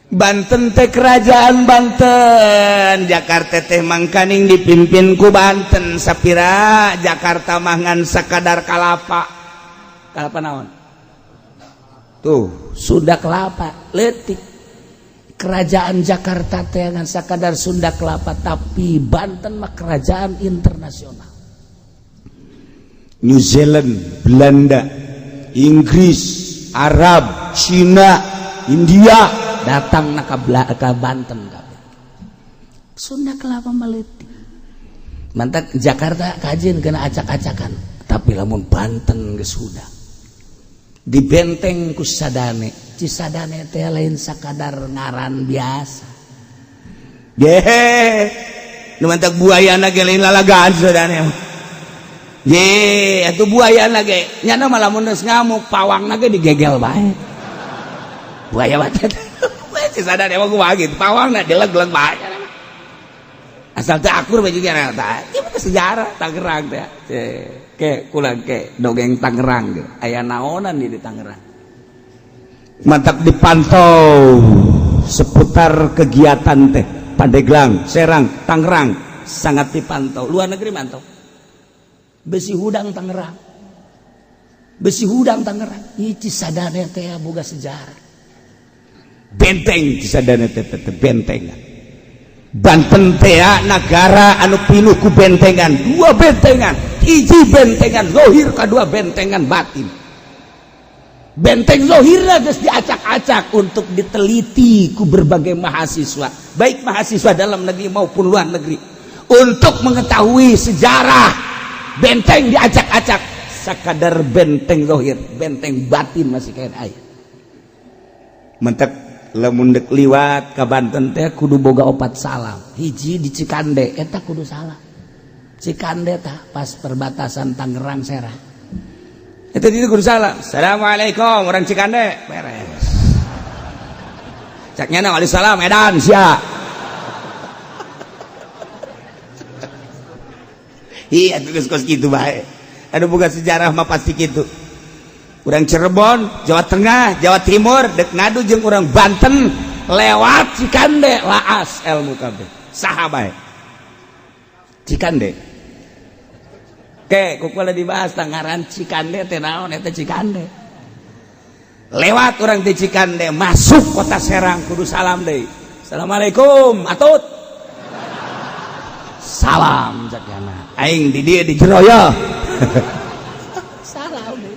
Banten teh kerajaan Banten. Jakarta teh mangkaning dipimpin ku Banten. Sapira Jakarta mah ngan sakadar kalapa, kalapa naon tuh, Sunda Kelapa letik. Kerajaan Jakarta teh ngan sakadar Sunda Kelapa, tapi Banten mah kerajaan internasional. New Zealand, Belanda, Inggris, Arab, Cina, India datang na ka Banten kabeh. Sunda Kelapa meletik. Mantak Jakarta kajin kena acak-acakan, tapi lamun Banten geus sudah dibenteng ku Cisadane. Cisadane teh lain sakadar ngaran biasa. Gehe, nu mantak buayana ge lain lalagaan Cisadane mah. Ye, atuh buayana ge nyana mah lamun geus ngamuk, pawangna ge digegel bae. Buaya mah teh Cisadane mah kumaha gitu, pawangna dileg-leg bae. Asal teu akur bae juga tah. Ieu mah sejarah Tangerang teh. Ke kula ke dongeng Tangerang ge. Aya naonan di Tangerang. Mantap dipantau seputar kegiatan teh Pandeglang, Serang, Tangerang sangat dipantau. Luar negeri mantau. Besi hudang Tangerang. Besi hudang Tangerang. Ieu Cisadane teh boga sejarah. Benteng Cisadane teh teh bentengan. Banten teh nagara anu pinuh ku bentengan, dua bentengan, hiji bentengan zohir, kadua bentengan batin. Benteng zohirna geus diacak-acak untuk diteliti ku berbagai mahasiswa, baik mahasiswa dalam negeri maupun luar negeri, untuk mengetahui sejarah benteng diacak-acak. Sakadar benteng zohir, benteng batin masih kayak aya. Mentek Lamun dek liwat ka Banten teh kudu boga opat salam. Hiji di Cikande eta kudu salam. Cikande tah pas perbatasan Tangerang Serang. Eta itu kudu salam. Assalamualaikum orang Cikande. Beres. Cak nyana waalaikumsalam edan sia. Iya geus kos kitu bae. Anu boga sejarah mah pasti kitu. Urang Cirebon, Jawa Tengah, Jawa Timur dek ngadu jeung urang Banten lewat Cikande laas ilmu kabeh. Saha bae? Cikande. Ke ku kula dibahas tangaran Cikande teh naon eta Cikande. Lewat urang di Cikande masuk kota Serang kudu salam deui. Assalamualaikum atut. Salam cak yana. Aing di dieu di jero ya. Salam deui.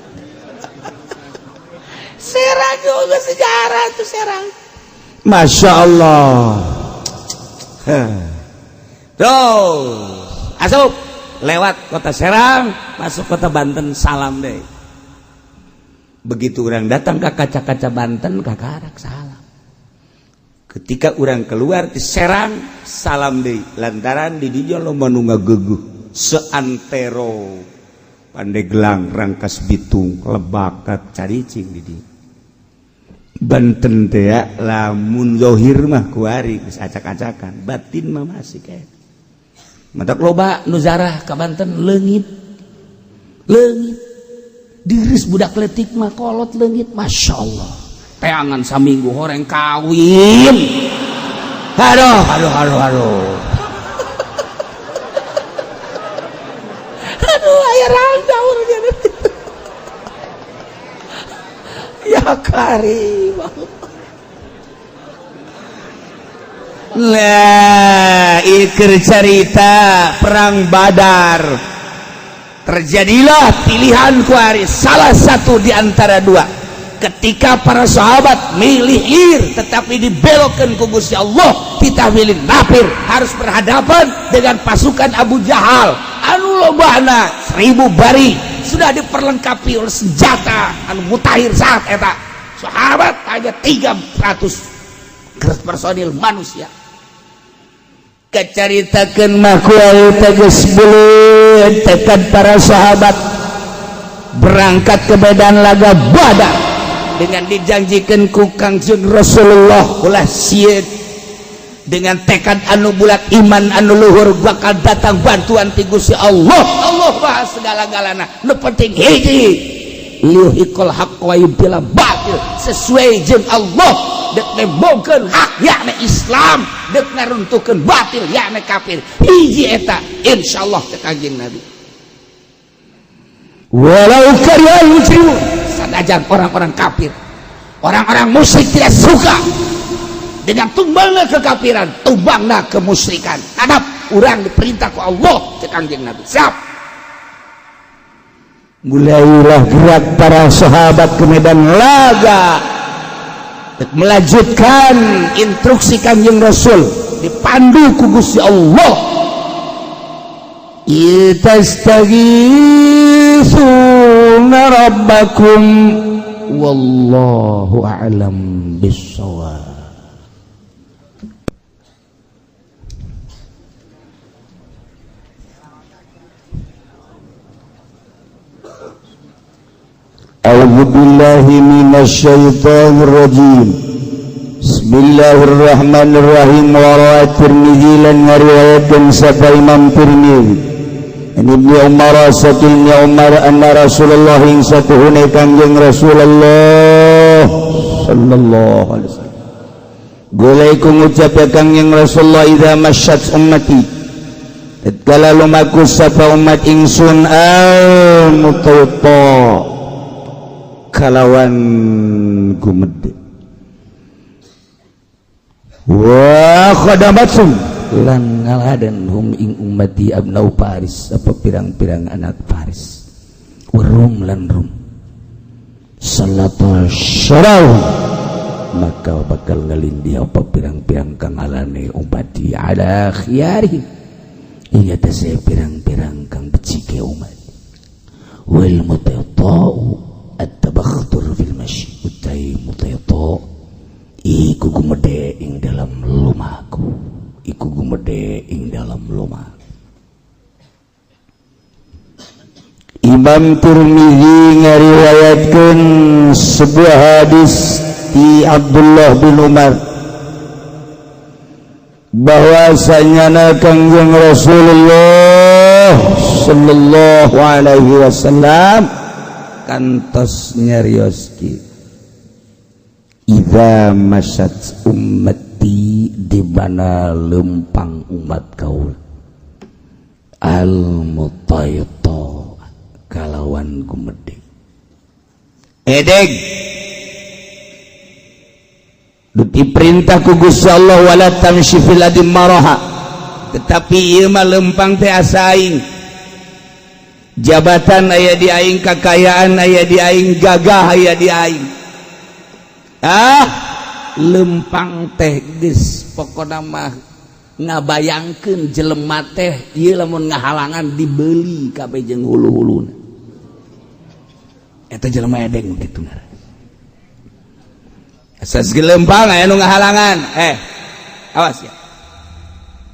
Serang juga sejarah tuh Serang. Masya Allah. Terus asup lewat kota Serang masuk kota Banten salam deh. Begitu orang datang ke kaca-kaca Banten kakarak salam. Ketika orang keluar di Serang salam deh. Lantaran di dinya loba nu ngageugeuh seantero Pandeglang, Rangkas Bitung, Lebakat, Caricing di dieu. Banten teh ya, lamun zohir mah kuari geus acak-acakan, batin mah masih kayak. Matak loba nu zarah ka Banten leungit. Leungit. Diris budak leutik mah kolot leungit, Masya Allah. Teangan saminggu horeng kawin. Aduh, aduh, aduh, aduh. Aduh, aya rangda urang. Ya karim. Lah, iker cerita perang Badar. Terjadilah pilihan kuari salah satu di antara dua. Ketika para sahabat milih ir tetapi dibelokkan ku Gusti Allah, kita milih nafir harus berhadapan dengan pasukan Abu Jahal anu lobana 1000 bari sudah diperlengkapi oleh senjata anu mutakhir saat eta. Sahabat hanya 300 personil manusia. Kacaritakeun mah kuari teh geus beuleut tekad para sahabat berangkat ke medan laga Badar dengan dijanjikan ku Kangjeng Rasulullah ulah sieun dengan tekad anu bulat iman anu luhur bakal datang bantuan ti Gusti Allah. Allah bahas segala-galana nu penting hiji liyuhiqqal haqq wa yubtila batil sesuai jeung Allah dek nembongkeun hak yakni Islam dek ngaruntuhkeun batil yakni kafir hiji eta insyaallah teh Kangjeng Nabi. Walau karihal muslimun, sanajan orang-orang kafir, orang-orang musyrik tidak suka dengan tumbangna kekafiran, tumbangna kemusyrikan. Hadap urang diperintah ku Allah cek Kangjeng Nabi. Siap. Mulailah gerak para sahabat ke medan laga melanjutkan instruksi Kangjeng Rasul dipandu ku Gusti Allah. Istaghithuna rabbakum wallahu a'lam bissawab. A'udzu billahi minasyaitonir rajim. Bismillahirrahmanirrahim. Wa rawi Tirmizi lan riwayatkan sapa Imam Tirmizi. An Ibnu Umar saking Umar anna Rasulullah ing satuhune Kangjeng Rasulullah sallallahu alaihi wasallam. Golaiku ngucap ya Kangjeng Rasulullah idza masyat ummati. Tatkala lumaku sapa umat ingsun al mutawta kalawan gumedhe wa khadamatsum lan ngaladen hum ing ummati abnau Paris apa pirang-pirang anak Paris warum lan rum salata syarau maka bakal ngalindih apa pirang-pirang kang alane ummati ala khiyarihim ing atase pirang-pirang kang becike umat wal mutata'u at-tabakhtur fil masyi utai mutata'u Iku gumede ing dalam lumaku, iku gumede ing dalam lumaku. Imam Tirmizi ngariwayatkeun sebuah hadis ti Abdullah bin Umar bahwasanya Kangjeng Rasulullah sallallahu alaihi wasallam kantos nyarioski, idza masat ummati, di mana lempang umat kaula, al mutayta kalawan gumedhe edeg diperintah ku Gusti Allah wala tamshi fil ardi maraha, tetapi ieu mah lempang teh asa aing, jabatan aya di aing, kakayaan aya di aing, gagah aya di aing, ah lempang teh geus pokona mah ngabayangkeun jelema teh ieu lamun ngahalangan dibeli kabeh jeung hulu-huluna. Eta jelema edeng kitu ngaran. Asas gelempang aya nu ngahalangan, awas ya.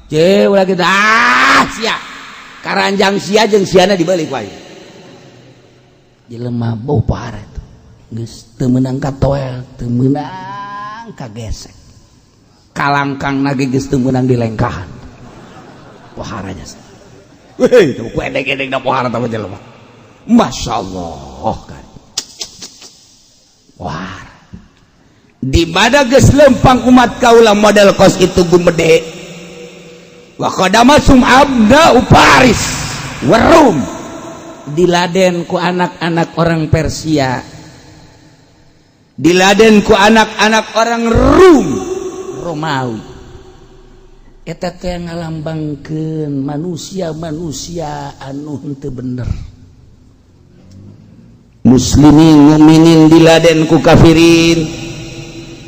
Ce ulah kitu, ah sia. Karanjang sia jeung siana dibeli ku aing. Jelema bau parah itu. Geus teu meunang ka toel, teu meunang ka gesek. Kalangkang nage geus teu meunang dilengkahan. Pohara jasa. Weh, ku edeg-edeg da pohara tah jelema. Masyaallah kan. Wah, di mana geus lempang umat kaula model kos itu gumede. Wa qadamasum abna Paris warum, diladen ku anak-anak orang Persia, diladen ku anak-anak orang Rum, Romawi. Eta teh ngalambangkeun manusia-manusia anu henteu bener. Muslimin mukminin diladen ku kafirin,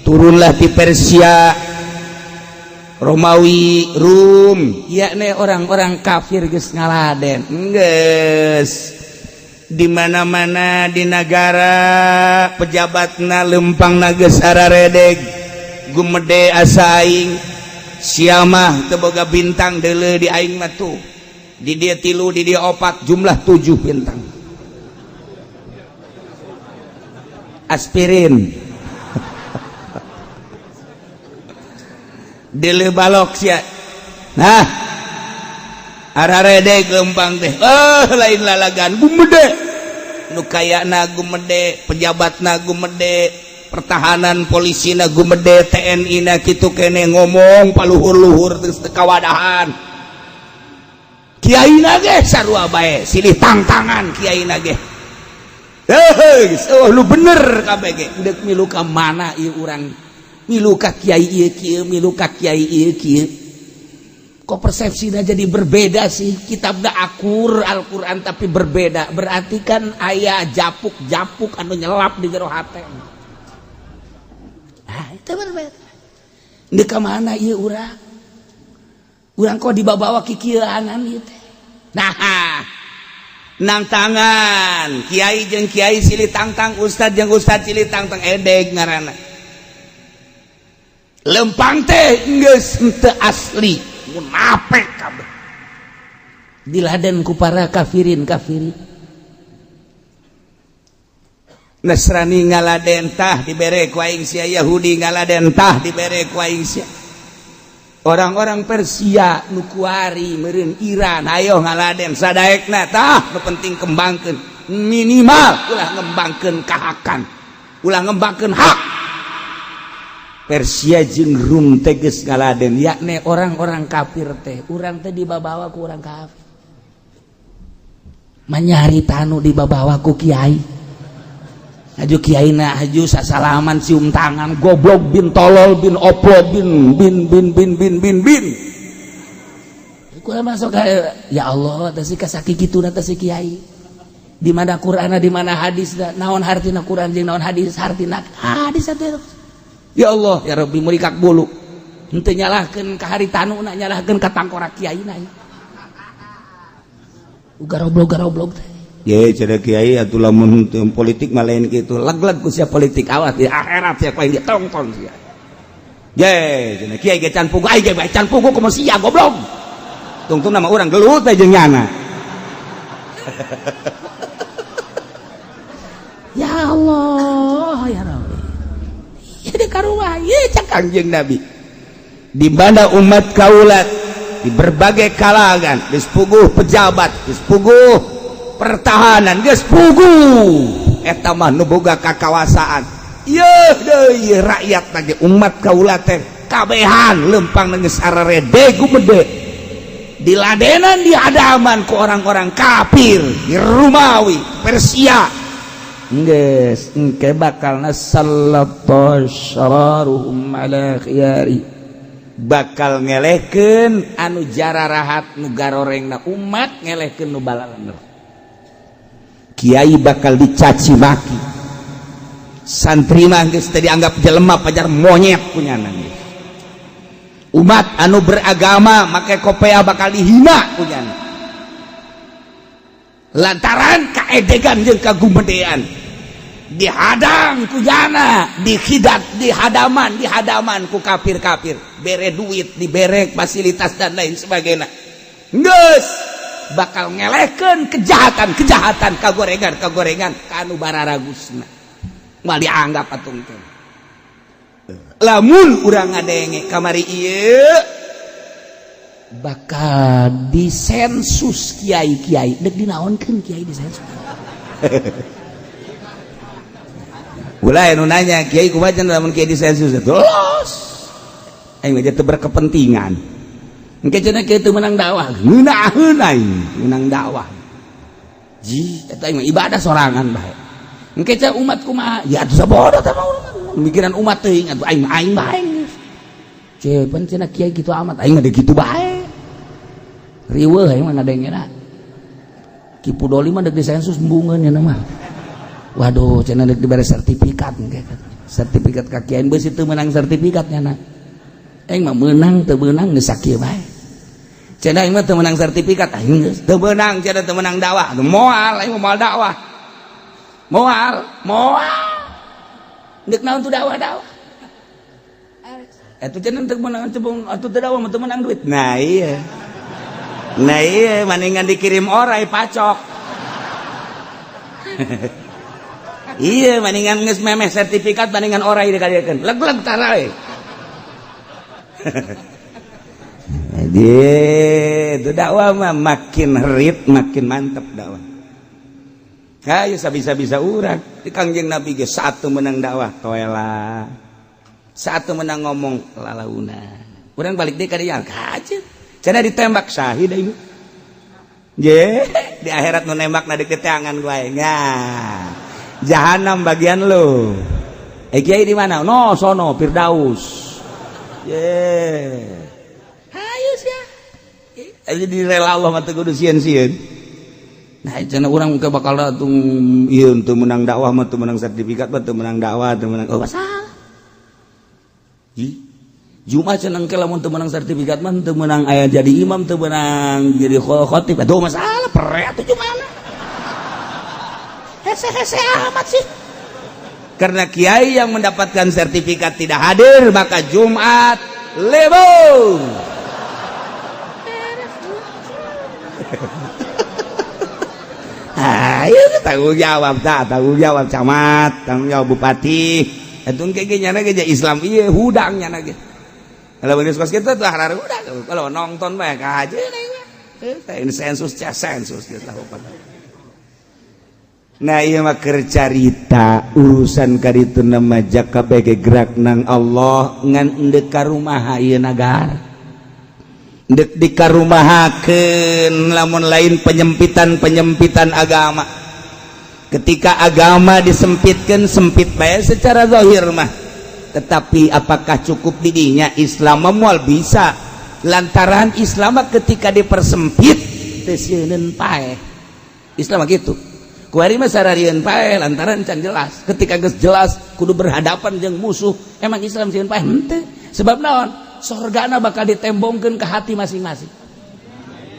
turunlah di Persia, Romawi, Rum, yakni orang-orang kafir geus ngaladen geus di mana-mana di negara pejabatna lempang geus araredeg gumede asa aing, sia mah teu boga bintang deuleu di aing mah tuh, di dia 3, di dia 4, jumlah 7 bintang. Aspirin deuleu balok sia. Nah, araredeg lempang teh, lain lalagan gumede nu kayana gumede, pejabatna gumede, pertahanan polisina gumede, TNI na kitu kene ngomong paluhur-luhur geus teu kawadahan. Kiaina ge sarua bae, silih tangtangan kiaina ge. Oh, lu bener kabeh ge, deuk milu ka mana ieu urang, milu ka kiai ieu kieu, milu ka kiai ieu kieu. Kok persepsinya jadi berbeda sih? Kitabna akur Al-Qur'an tapi berbeda. Berarti kan aya japuk-japuk anu nyelap di jero hate. Nah, itu berbeda. Deuk ka mana ieu urang? Urang kok dibawa-bawa kikieuanan ieu teh. Nah, nang tangan kiai jeung kiai silih tangtang, ustad jeung ustad silih tangtang, edeg ngaranna. Lempang teh geus henteu asli, munafik kabeh. Diladen ku para kafirin kafirin. Nasrani ngaladen tah dibere ku aing sia, Yahudi ngaladen tah dibere ku aing sia. Orang-orang Persia nu kuari meureun Iran ayo ngaladen sadaekna tah, nu penting kembangkeun, minimal ulah ngembangkeun kahakan, ulah ngembangkeun hak. Persia jeung Rum teh geus ngaladen, yakni orang-orang kafir teh, urang teh dibabawa ku urang kafir. Manyari tanu dibabawa ku kiai. Haju kiai na haju sasalaman cium tangan, goblok bin tolol bin oplo bin bin bin bin bin bin bin. Kurang masuk ya Allah, teh si kasaki kitu na teh si kiai. Di mana Qur'ana, di mana hadis, naon hartina Qur'an jeung naon hadis, hartina hadis atuh. Ya Allah, ya Rabbi merikak bulu. Henteu nyalahkeun ka haritanuna, nyalahkeun ka tangkorak kiaina. Garoblog-garoblog teh. Ye cenah kiai atuh lamun politik mah lain kitu. Leg-leg ku sia politik, awas di akhirat sia ku aing ditongton sia. Ye, cenah kiai ge can puguh, ai ge bae can puguh kumaha sia goblok. Tungtung nama urang gelut teh jeung nyana. Ya Allah, ya Rabbi. Ya di karumah, ya cak Kangjeng Nabi. Di mana umat kaulat di berbagai kalangan, geus puguh pejabat, geus puguh pertahanan, geus puguh eta mah nu boga kakawasaan. Yeuh deui rakyat lagi umat kaula teh kabehan lempang geus ararede gumede. Diladenan di hadaman ku orang-orang kafir di Rumawi, Persia. Geus engke bakalna sallallahu syararuhum ala khiyari. Bakal ngelehkeun anu jararahat nu garorengna umat ngelehkeun nu balalener. Kiai bakal dicaci maki. Santri mah geus teu dianggap jelema pajar monyet punyana geus. Umat anu beragama make kopea bakal dihina punyana. Lantaran kaedegan jeung kagumedean dihadang ku jana, dikhidat, dihadaman, dihadaman ku kafir-kafir, bere duit, dibere fasilitas dan lain sebagainya. Geus bakal ngelehkeun kejahatan-kejahatan, kagorengan-kagorengan ka anu bararagusna. Moal dianggap atung teh. Lamun urang ngadenge kamari ieu bakal disensus kiai-kiai, dek dinaonkeun kiai disensus. Ulah nu nanya kiai kumaha cenah lamun kiai disensus terus. Aing mah teu berkepentingan. Engke cenah kiai teu meunang dakwah, ngeunaheun aing meunang dakwah. Ji, eta aing mah ibadah sorangan bae. Engke cenah umat kumaha? Ya atuh sabodo teh mah mikiran umat teuing atuh aing aing bae geus. Cepan cenah kiai kitu amat, aing mah kitu bae. Riweuh aing mah ngadengena. Ki Pudoli mah deuk disensus embungeun nya mah. Waduh, cenah deuk dibere sertifikat engke. Sertifikat ka kiai beusi teu meunang sertifikat nya na. Aing mah meunang teu meunang geus sakieu bae. Cenah aing mah teu meunang sertifikat, aing geus teu meunang cenah teu meunang dakwah. Moal aing mah moal dakwah. Moal, moal. Deuk naon tuh dakwah-dakwah? Atuh cenah teu meunang atuh teu dakwah mah teu meunang duit. Nah iya. Nah iya, maningan dikirim orai pacok. Iya, maningan geus memeh sertifikat maningan orai dikadieukeun. Leg-leg tara we. Jadi itu dakwah mah makin herit makin mantep dakwah. Hayu sabisa-bisa urang di Kangjeng Nabi ge satu menang dakwah toela. Satu menang ngomong lalauna. Urang balik deui ka dieu kaje. Cenah ditembak syahid aing. Je, di akhirat nu nembak na deket tangan gue nya. Jahanam bagian lu. Eh kiai di mana? No, sono Firdaus. Ye. Hayu sia. Aja di rela Allah mah teu kudu sieun-sieun. Nah, cenah urang ke bakal atuh ieu teu meunang dakwah mah teu meunang sertifikat mah teu meunang dakwah teu meunang. Oh, salah. Jumat cenah ke lamun teu meunang sertifikat mah teu meunang aya jadi imam teu meunang jadi khatib. Aduh masalah pere atuh gimana? Hese-hese amat sih. Karena kiai yang mendapatkan sertifikat tidak hadir, maka Jumat libur. Ayo tanggung jawab tak, tanggung jawab camat, tanggung jawab bupati. Itu kayak nyana ge Islam ieu hudang nyana ge. Kalau begitu kos kitu tuh harar hudang. Kalau nonton bae ka aja ini sensus sensus geus lah. Nah ieu mah keur carita urusan kaditu nama jaka bege gerak nang Allah ngan endek ka rumaha ieu nagara. Endek dikarumahakeun lamun lain penyempitan-penyempitan agama. Ketika agama disempitkeun sempit bae secara zahir mah. Tetapi apakah cukup didinya Islam moal bisa lantaran Islam ketika dipersempit teu sieun paeh. Islam mah kitu. Kuari mah sararieun paeh lantaran can jelas. Ketika geus jelas kudu berhadapan jeung musuh, emang Islam sieun paeh henteu. Sebab naon? Sorgana bakal ditembongkeun ke hati masing-masing.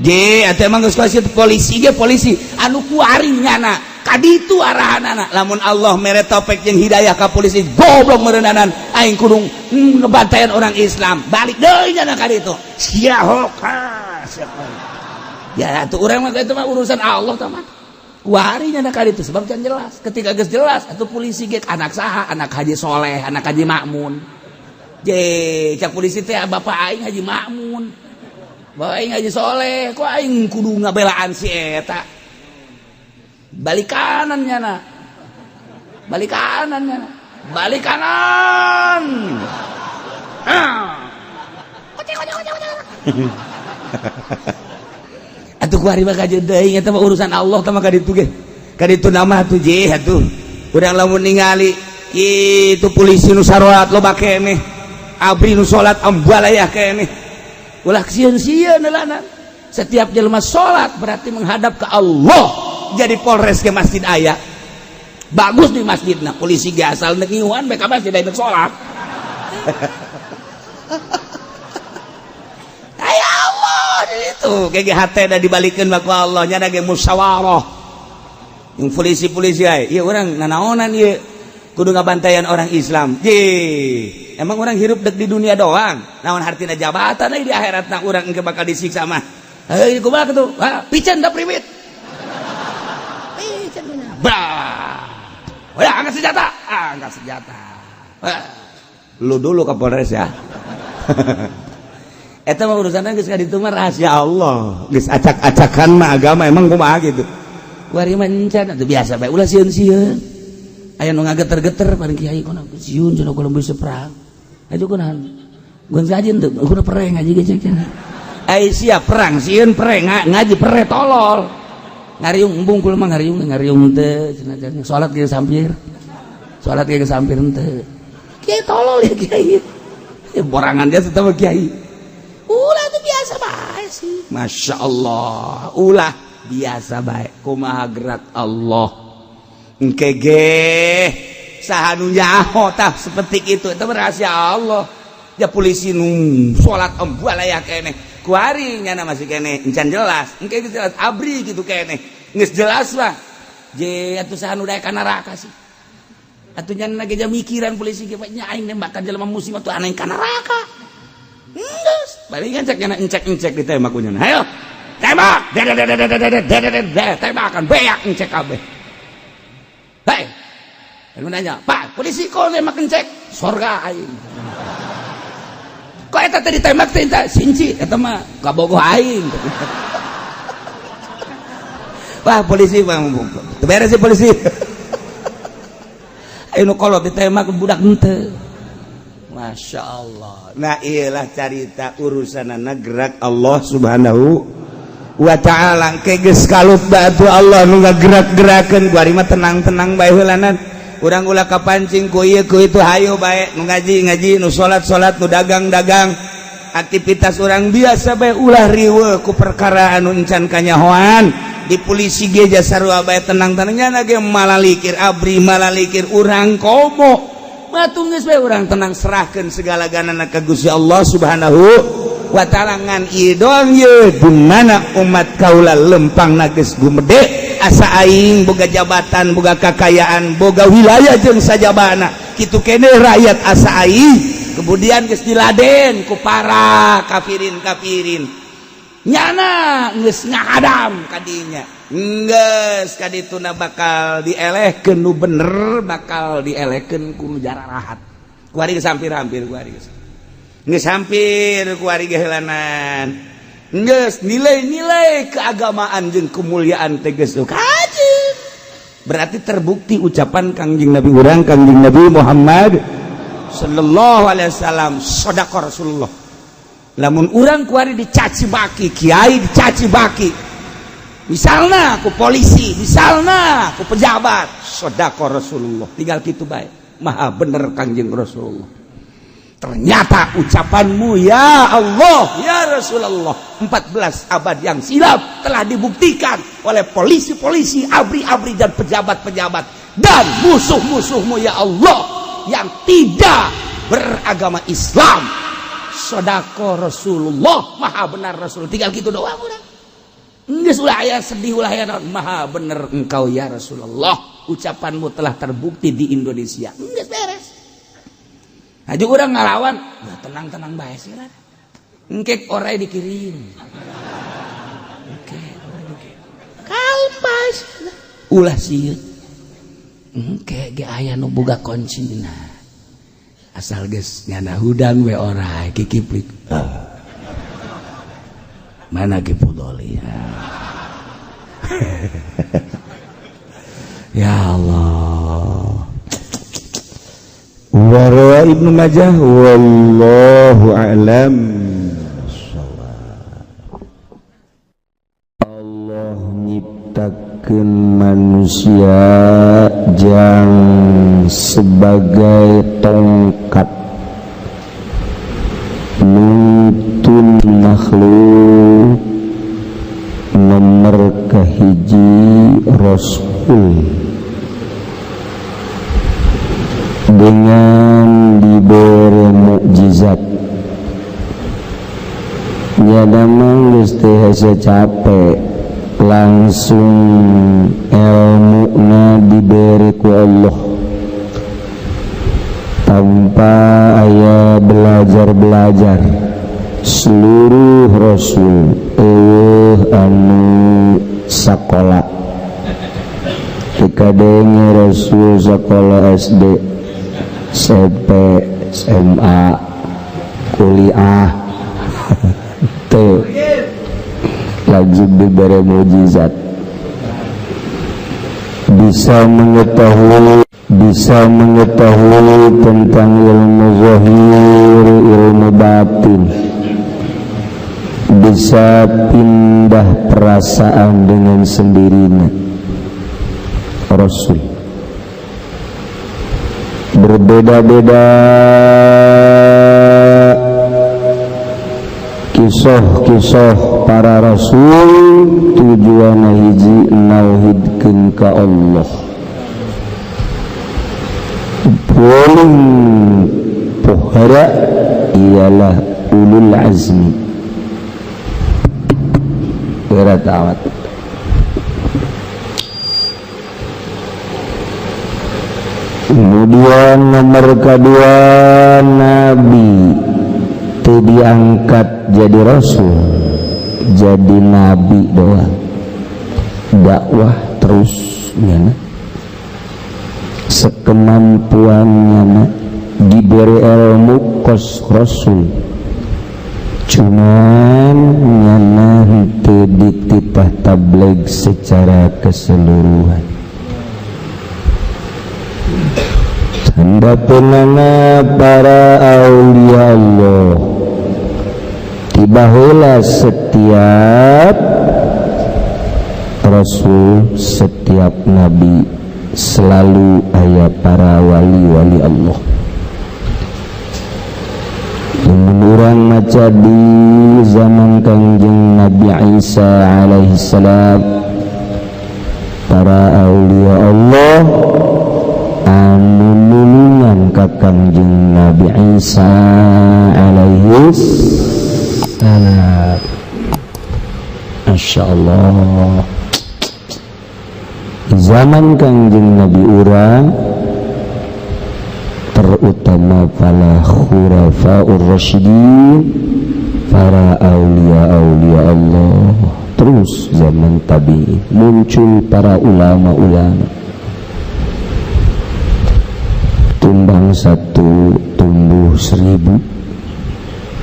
Je, atuh emang geus polisi ge polisi anu kuari nyana. Kaditu arahanana. Lamun Allah mere taufik jeung hidayah ka polisi goblok meureunnanan. Aing kudu ngebantayan orang Islam. Balik deui nya ka ditu. Sia hoka. Ya atuh urang mah itu mah urusan Allah tah mah. Kuari nya ka ditu sebab can jelas. Ketika geus jelas atuh polisi ge anak saha? Anak Haji Soleh, anak Haji Makmun. Je, cak polisi teh bapak aing Haji Makmun. Bapak aing Haji Soleh, kok aing kudu ngabelaan si eta. Balik kanan nyana. Balik kanan nyana. Balik kanan. Ah. Kocek kocek kocek kocek. Atuh kuari mah kajeun deui eta mah urusan Allah tah mah kaditu ge. Kaditu nama atuh je atuh. Urang lamun ningali kitu polisi nu sarolat loba keneh. Abri nu salat ambalayah keneh. Ulah sieun-sieun heulana. Setiap jelema salat berarti menghadap ke Allah. Jadi Polres ke masjid aya. Bagus di masjid nah polisi ge asal nek ngiuhan bae ka masjid nek salat. Ya Allah itu GGHT dah dibalikeun ku Allah nya ge musyawarah. Yang polisi-polisi aya, ieu urang nanaonan ieu kudu ngabantayan orang Islam. Ye, emang orang hirup dek di dunia doang. Naon hartina jabatan di akhiratna urang engke bakal disiksa mah. Heuy kumaha kitu? Ha, piceun da priwit. Piceun bah. Udah angkat senjata, angkat senjata. Lu dulu ke Polres ya. Eta mah urusanna geus ka ditu mah rahasia Allah. Geus acak-acakan mah agama emang kumaha gitu. Kuari mah encan atuh biasa bae ulah sieun-sieun. Aya nu ngageter-geter paling kiai kono sieun cenah kalau bisa perang. Ayo kunaon? Gun ngaji henteu, kudu perang ngaji ge cenah. Ai sia perang sieun perang ngaji perang tolol. Ngariung embung kula mah ngariung ngariung teu cenah salat ge sampir. Salat ge sampir henteu. Kiai tolol ya kiai. Ya borangan dia tetep kiai. Ulah tuh biasa bae sih. Masya Allah, ulah biasa bae. Kumaha gerak Allah. Engke ge saha nu nyaho tah seperti itu itu rahasia Allah. Ya polisi nu salat embalaya keneh. Kuari nyana masih keneh encan jelas. Engke geus jelas abri gitu keneh. Geus jelas mah. Je atuh saha nu daek ka neraka sih. Atuh nyana ge mikiran polisi ge nya aing nembakan jelema muslim atuh aneh ka neraka. Geus, palingan cek nyana encek-encek ditembak ku nyana. Hayo. Tembak. Tembakan beak encek kabeh. Hei. Lalu nanya, "Pak, polisi kok nembak encek?" Sorga aing. Kok eta teh ditembak teh sinci eta mah kabogoh aing. Wah, polisi bang, teu beres sih polisi. Ayo nu kolot ditembak budak henteu. Masya Allah. Nah iyalah carita urusanana gerak Allah Subhanahu wa ta'ala. Ke geus kalut batu Allah nu ngagerak-gerakeun kuari mah tenang-tenang bae heulanan. Urang ulah kapancing ku ieu ku itu, hayo bae nu ngaji ngaji, nu salat salat, nu dagang dagang. Aktivitas urang biasa bae, ulah riweuh ku perkara anu encan kanyahoan. Di polisi ge sarua bae, tenang-tenangnya ge malalikir abri malalikir urang komo. Batu geus bae urang tenang, serahkeun segala ganana ka Gusti Allah Subhanahu wa ta'ala. Ngan ieu doang ye, di mana umat kaula lempang geus gumede asa aing boga jabatan, boga kakayaan, boga wilayah jeung sajabana kitu kene rakyat asa aing, kemudian geus diladen ku para kafirin kafirin nyana geus ngahadam kadinya, geus kadituna bakal dielehkeun nu bener, bakal dielehkeun ku nu jararahat. Kuari geus hampir-hampir, kuari geus geus hampir, kuari ge heulanan geus nilai-nilai keagamaan jeung kemuliaan teh geus kajeun. Berarti terbukti ucapan Kangjeng Nabi urang, Kangjeng Nabi Muhammad sallallahu alaihi wasallam, sodaqo Rasulullah. Lamun urang kuari dicaci maki kiai, dicaci maki misalnya ku polisi, misalnya ku pejabat, sodaqo Rasulullah, tinggal gitu baik, maha bener Kangjeng Rasulullah. Ternyata ucapanmu ya Allah ya Rasulullah 14 abad yang silam telah dibuktikan oleh polisi-polisi, abri-abri dan pejabat-pejabat dan musuh-musuhmu ya Allah yang tidak beragama Islam. Sodaqo Rasulullah, maha benar Rasul, tinggal gitu doang udah. Geus ulah aya sedih, ulah aya naon, maha bener engkau ya Rasulullah, ucapanmu telah terbukti di Indonesia. Geus beres. Aju urang ngalawan, nah, tenang-tenang bae sih lah. Engkek orai dikirim. Engkek orai dikirim. Kalpas. Ulah sieun. Engke ge aya nu boga kuncina. Asal geus nyana hudang we orai kikiplik. Mana Ki Pudoli? Ya Allah. Warwa Ibnu Majah, wallahu a'lam. Allah nyiptakeun manusia jang sebagai tongkat nuntun makhluk nomor kahiji rasul dengan diberi mukjizat. Nyada mah geus teu hese capek, langsung ilmuna diberi ku Allah tanpa aya belajar-belajar. Seluruh rasul eueuh anu sakola, dikadenge rasul sakola SD, SMP, SMA, kuliah teu, langsung diberi mukjizat, bisa mengetahui tentang ilmu zahir, ilmu batin, bisa pindah perasaan dengan sendirinya. Rasul berbeda-beda kisah-kisah para rasul, tujuan hiji, nauhidkeun ka Allah. Paling pohara ialah ulul azmi. Berat amat. Kemudian nomor kedua, nabi itu diangkat jadi rasul, jadi nabi doang, dakwah terus ya, sekemampuannya diberi ilmu kos rasul, cuman nyana henteu dititah tabligh secara keseluruhan. Tanda penana para aulia Allah tiba heula setiap rasul, setiap nabi selalu aya para wali-wali Allah. Lamun urang maca di zaman Kangjeng Nabi Isa alaihi salam, para aulia Allah anu nulungan ka Kangjeng Nabi Isa alaihi salam. Masya Allah, zaman Kangjeng Nabi urang terutama para khulafaur rasyidin, para aulia-aulia Allah. Terus zaman tabi'in muncul para ulama-ulama, tumbang satu tumbuh 1000.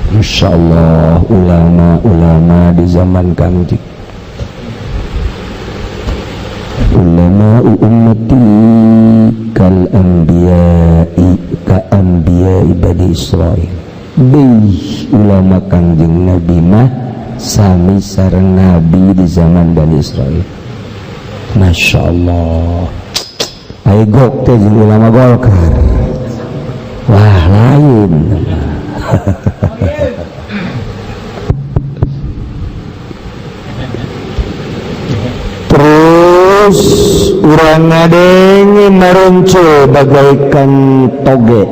Masya Allah, ulama-ulama di zaman Kangjeng, ulama ummati kal anbiya'i ka anbiya'i bani Israil. Bih ulama Kangjeng Nabi mah sami sareng nabi di zaman Bani Israil. Masya Allah, ayo gok teh jeung ulama Golkar, wah lain. Terus urang ngadenge maronco bagaikan toge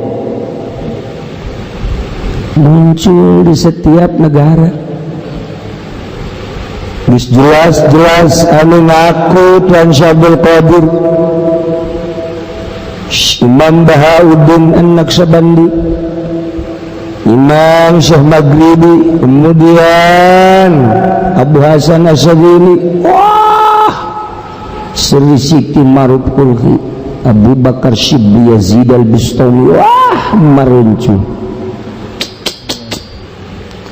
muncul di setiap negara. Geus jelas-jelas anu ngaku Tuan Syabdul Qadir, Imam Bahauddin An-Naqsyabandi, Imam Syekh Maghribi, kemudian Abu Hasan Asyadzili, wah Sri Siti Maruf Kulhi, Abu Bakar Syibli Yazid Al-Bustami, wah maruncu.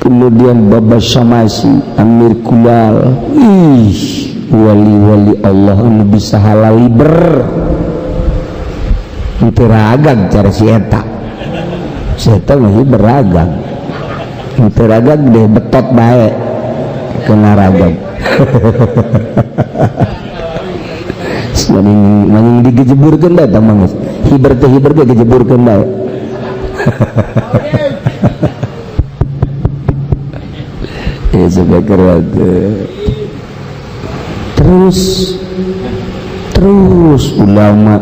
Kemudian Baba Syamasi, Amir Kulal, ih wali-wali Allah anu bisa halali ber teu ragag cara si eta. Si eta mah beragam. Teu ragag deh betot bae kena ragag. Maning digejeburkeun bae tah mah geus. Hiber teh hiber ge gejeburkeun bae. Ya terus terus ulama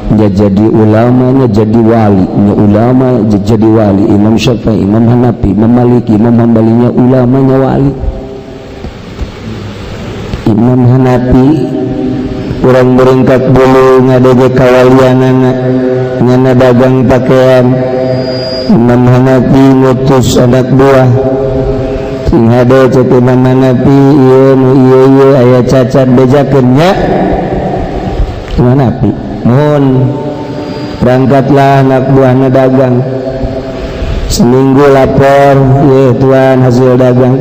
nya jadi ulamanya jadi wali, nya ulama jadi wali. Imam Syafi'i, Imam Hanafi, Imam Maliki, Imam Hambalinya ulamanya wali. Imam Hanafi urang beringkat bulu ngadege kawalianana nyana dagang pakaian. Imam Hanafi ngutus anak buah sing hade cek Imam Hanafi ieu nu ieu ieu aya cacat bejakeun nya. Imam Hanafi mohon berangkatlah anak buahna dagang seminggu lapor, ye tuan hasil dagang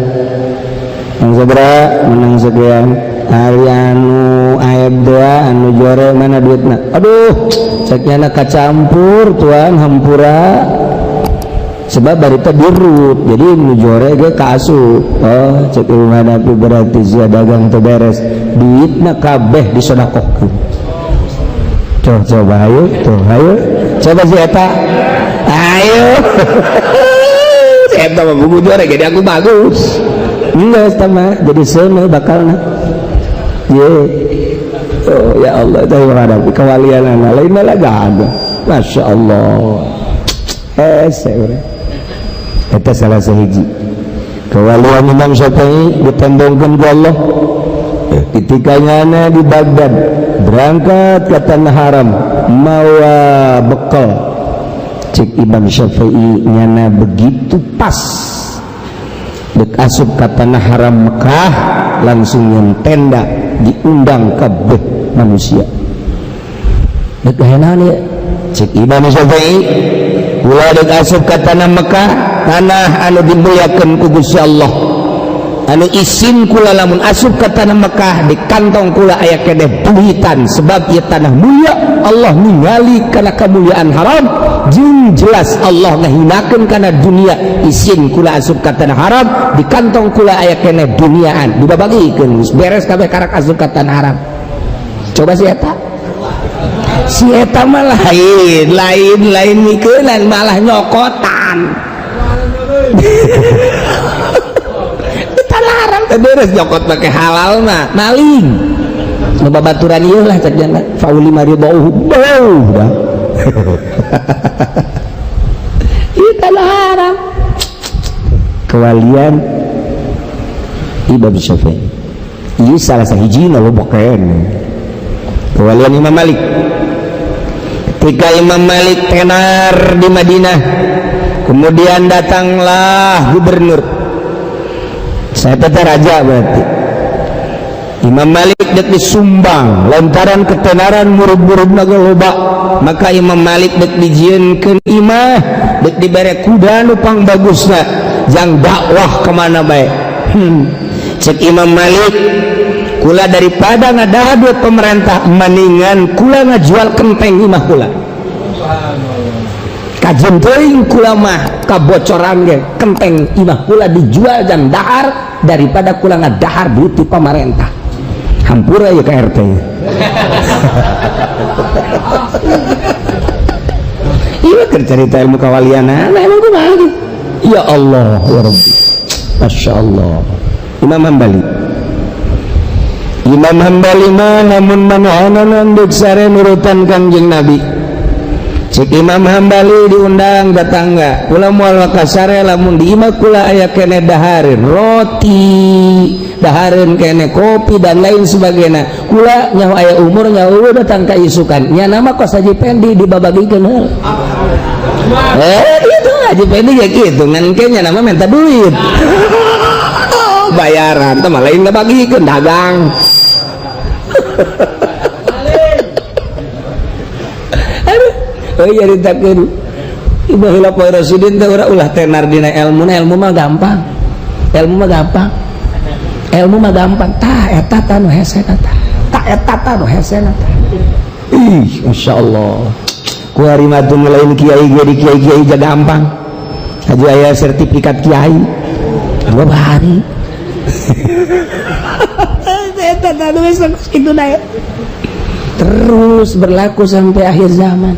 yang segera menang sekian hari anu aib doa anu jore mana duitna, aduh ceknya nak kacampur tuan hampura sebab barita dirut jadi nu jore ge kaasup. Oh cek Imam Hanafi berarti sia dagang teu beres duitna kabeh disodakohkeun. Coba ayo tuh ayo coba si eta ayo si eta mah buku juara jadi aku bagus enggak sama jadi seuneu bakalna ye. Oh ya Allah itu menghadapi kewalian lain malah gak ada. Masya Allah eta salah sahiji kewalian Imam Syafi'i ditembongkeun ku Allah ketika nyana di Baghdad berangkat ke tanah haram mawa bekal. Cek Imam Syafi'i nyana begitu pas dek asup ke tanah haram Mekah langsung nyen tenda diundang kabeh manusia. Dek hayanan ya cek Imam Syafi'i kula dek asup ke tanah Mekah tanah anu dimuliakeun ku Gusti Allah anu isin kula lamun asup ke tanah Mekah di kantong kula aya keneh duitan sebab ieu tanah mulia Allah ningali kana kemuliaan haram jeung jelas Allah ngahinakeun kana dunia isin kula asup ka tanah haram di kantong kula aya keneh duniaan dibabagikeun geus beres kabeh karak asup ka tanah haram. Coba si eta si eta mah lain lain lain mikeunan malah nyokotan. Haram teh beres nyokot pakai halal mah maling nu babaturan ieu lah cek jana fauli maridauhu bau dah. Ieu tanah haram kewalian Imam Syafi'i ieu salah sahijina loba keneh kewalian Imam Malik. Ketika Imam Malik tenar di Madinah kemudian datanglah gubernur saya tetap raja berarti Imam Malik dek disumbang lantaran ketenaran murid-murid naga loba maka Imam Malik dek dijieunkeun imah dek dibere kuda nu pang bagusna jang dakwah kemana bae. Cek Imam Malik kula daripada ngadaha duit pemerintah mendingan kula ngajual kenteng imah kula kajen teuing kula mah kabocoran ge kenteng imah kula dijual dan dahar daripada kula ngadahar duit di pemerintah. Hampura ya ke RT. Iya cerita ilmu kawalian nah, emang kumaha gitu. Ya Allah ya Rabbi Masya Allah. Imam Hambali Imam Hambali mah namun manahanan deuk sare nurutan Kangjeng Nabi. Cek Imam Hambali diundang tetangga kula moal kasare lamun di imah kula aya keneh dahareun roti dahareun keneh kopi dan lain sebagainya kula nyaho aya umur nyaho datang ka isukan nya nama kos Haji Pendi dibabagikeun heula. Itu Haji Pendi ya gitu ngan kayaknya nama minta duit. Bayaran teh mah lain ngabagikeun dagang. Aduh, euy nyaritakeun ieu baheula Poe Rasidin teh urang ulah tenar dina ilmu, ilmu mah gampang. Ilmu mah gampang. Ilmu mah gampang. Tah eta tah nu hese tah. Tah eta tah nu hese tah. Ih, masyaallah. Ku ari mah teu lain kiai ge di kiai-kiai ja gampang. Haji aya sertifikat kiai. Dua hari. Terus berlaku sampai akhir zaman.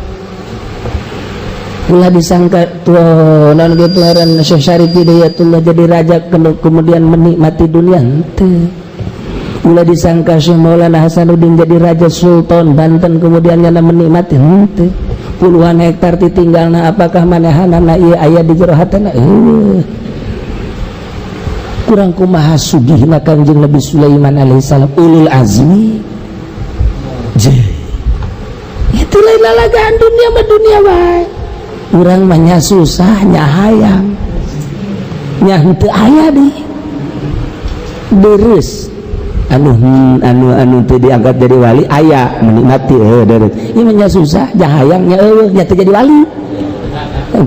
Ulah disangka tuh non gitu ngaran Syekh Syarif Hidayatullah jadi raja kemudian menikmati dunia henteu. Ulah disangka Syekh Maulana Hasanuddin jadi raja Sultan Banten kemudian nyana menikmati henteu. Puluhan hektar ditinggalna apakah manehanana ieu aya di jero hatena eueuh. Kurang kumaha sugihna Kangjeng Nabi Sulaiman alaihissalam ulul azmi. Je. Itu lain lalagaan dunia mah dunia bae. Urang mah nya susah nya hayang. Nya henteu aya di. Beres. Anu anu anu teu diangkat jadi wali aya menikmati heuh deres. Ieu mah nya susah nya hayang nya eueuh nya teu jadi wali.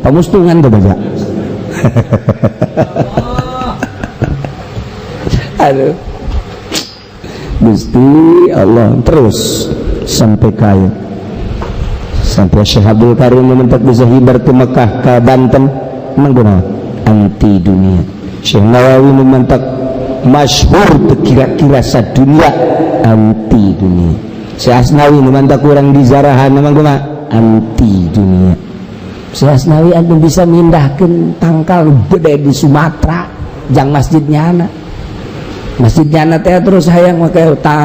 Pamustungan teh baca. Aduh. Gusti Allah terus sampai kaya sampai Syekh Abdul Karim mementak bisa hibar ke Mekah ke Banten menggunakan anti dunia. Syekh Nawawi mementak masyhur kira-kira sadunia anti dunia. Syekh Asnawi mementak kurang di Zarahan menggunakan anti dunia. Syekh Asnawi antum bisa mindahkeun tangkal gede di Sumatera jang masjidnya anak. Masjid nyana teh terus hayang make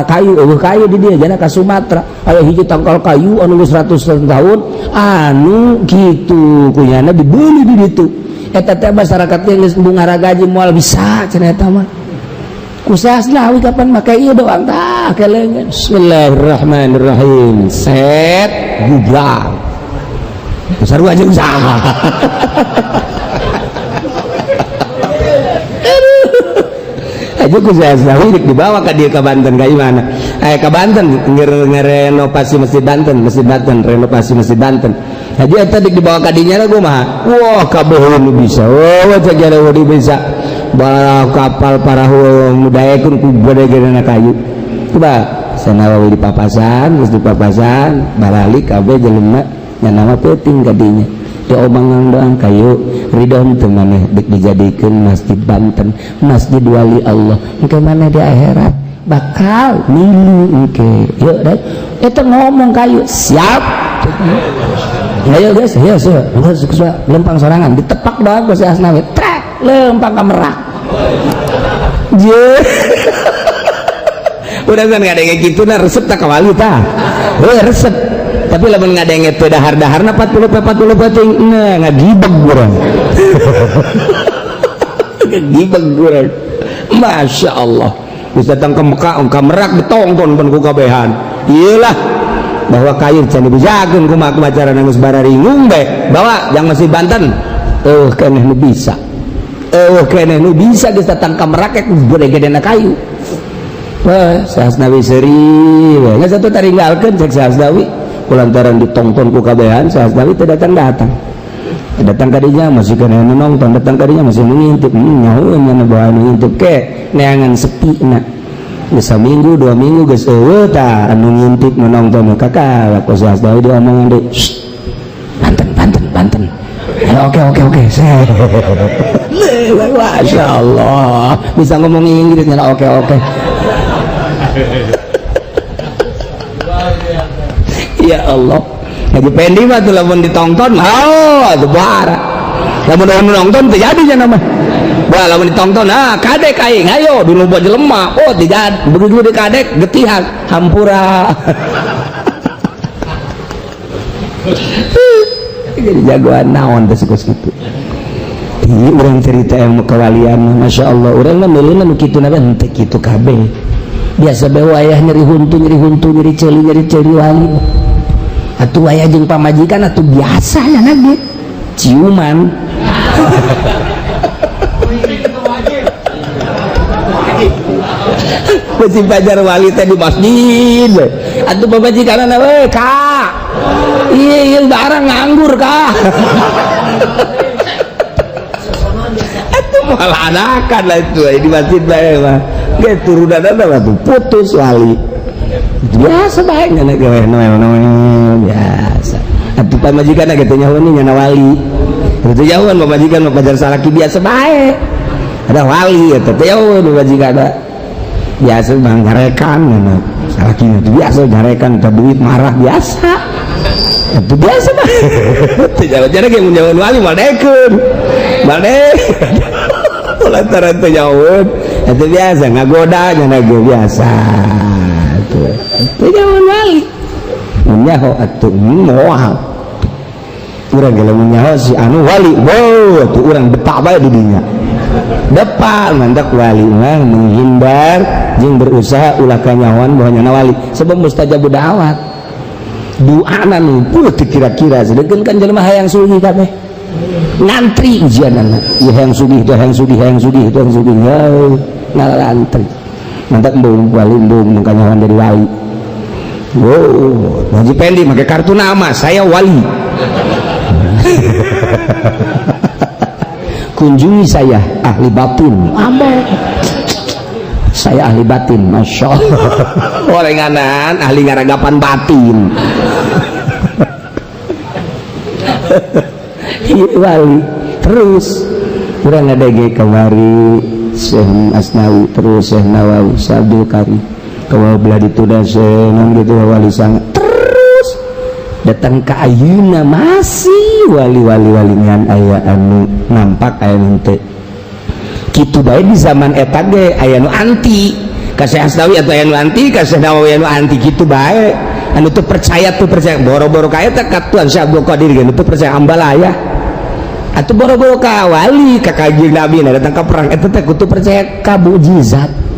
kayu eueuh kayu di dieu jana ka Sumatera aya hiji tangkal kayu anu geus 100 tahun anu kitu kunyana dibeli di ditu eta teh masyarakat teh geus bungara gaji moal bisa cenah eta mah ku Asnawi kapan make ieu doang tah keleungeun. Bismillahirrahmanirrahim set bubar sarua jeung saha. Aja ku Asnawi dibawa ke dia ke Banten kayak mana? Ke Banten ngerenovasi masjid Banten, renovasi masjid Banten. Haji eta dibawa ka dinya gua mah. Wah, kabeh nu bisa. Wah, cagara nu bisa. Bawa kapal parahu nu daekeun ku gede-gedena kayu. Coba Sanawawi di papasan, geus di papasan, baralik kabeh jelema nya nama peuting ka dinya. Diomongan doang kayu ridho teu maneh dek dijadikeun masjid Banten, masjid wali Allah. Engke maneh di akhirat bakal milu engke. Yuk deh, eta ngomong kayu siap. Ayo guys, ayo ayo lempang sorangan ditepak doang ku si Asnawi. Trek lempang ka merak. Je. Udah kan ngadenge kitu nah resep tak ka wali tah. Heuh resep. Tapi lamun ngadenge teu dahar-daharna 40 40 penting nah ngagibeg urang. Ngagibeg urang. Masya Allah. Geus datang ke Mekah, ka Merak ditongton pun ku kabehan. Iyalah bahwa kayu can dibejakeun kumaha kumaha carana geus bararingung bae. Bawa jang masih Banten. Eueuh keneh nu bisa. Eueuh keneh nu bisa geus datang ka Merak gede-gedena kayu. Wah, Syekh Asnawi seuri we. Geus atuh taringgalkeun cek Syekh Asnawi. Kulantaran ditongton ku kabehan Syekh Asnawi teu datang-datang. Datang kadinya masih kena nonton, datang kadinya masih mengintip. Nyaho nya bawa ngintip ke neangan sepi na. Geus saminggu, 2 minggu geus eueuh tah anu ngintip menonton kakak ku Syekh Asnawi diomongan deui. Banten, Banten, Banten. Ya, oke. Masya Allah, bisa ngomong Inggris nya oke. Ya Allah, Haji Pendi mah tuh lamun ditonton, oh atuh bara. Lamun nonton teu jadi nya mah. Wah, lamun ditonton, ah kadek aing ayo dulu buat jelema. Oh, tidak begitu di kadek getihan hampura. Jadi jagoan naon teh kos kitu. Ieu urang cerita ilmu kewalian, Masya Allah, urang mah meulina nu kitu na henteu kitu kabeh. Biasa bae wayah nyeri huntu, nyeri ceuli wali. Atuh wayah jeung pamajikan atuh biasa nya ge ciuman. Mesti pajar wali teh di masjid. Atuh pamajikanna we, Kak. Iya, iya barang nganggur, Kak. Atuh moal anakan lah itu di masjid bae mah. Ge turunanna mah tuh putus wali. Biasa bae nya gawe noel-noel biasa. Atuh pamajikanna ge teu nyahoeun nya wali. Teu jauhan pamajikan mah pajar salaki biasa bae. Ada wali eta teu jauhan pamajikanna. Biasa bang nyarekan ngono. Salaki itu biasa nyarekan teu duit marah biasa. Itu biasa mah. Teu jalan-jalan ge mun jauhan wali moal daekeun. Moal daekeun. Lantaran teu jauhan itu biasa ngagoda nya ge biasa. Tuh. Teu jauhan wali. Mun nyaho atuh moal. Urang ge lamun nyaho si anu wali, wow atuh urang depak bae di dinya. Depak mantak wali mah menghindar jeung berusaha ulah kanyahoan bahwa nyana wali sebab mustajab da'wat. Doana nu puluh teu kira-kira sedengkeun kan jelema hayang sugih kabeh. Ngantri ujianana. Ieu hayang sugih, teu hayang sugih, hayang sugih, teu hayang sugih. Heuh, ngalantri. Mantak embung wali embung nu kanyahoan jadi wali. Wow, Haji Pendi make kartu nama saya wali. Kunjungi saya ahli batin. Ambo. Saya ahli batin, masya Allah. Orenganan ahli ngaragapan batin. Iya wali. Terus urang ngadege kamari Syekh Asnawi, terus Syekh Nawawi, Syekh Abdul Karim. Kawa belah ditunda Syekh non gitu wali sangat. Terus datang ke ayeuna masih wali-wali walingan aya anu nampak aya nu teu. Kitu bae di zaman eta ge aya nu anti ka Syekh Asnawi atau aya nu anti ka Syekh Nawawi anu anti kitu bae. Anu teu percaya boro-boro ka eta ka Tuan Syekh Abdul Qadir ge nu teu percaya ambalaya. Atuh boro-boro ka wali ka Kanjeng Nabi na datang ka perang eta teh kudu percaya ka mukjizat.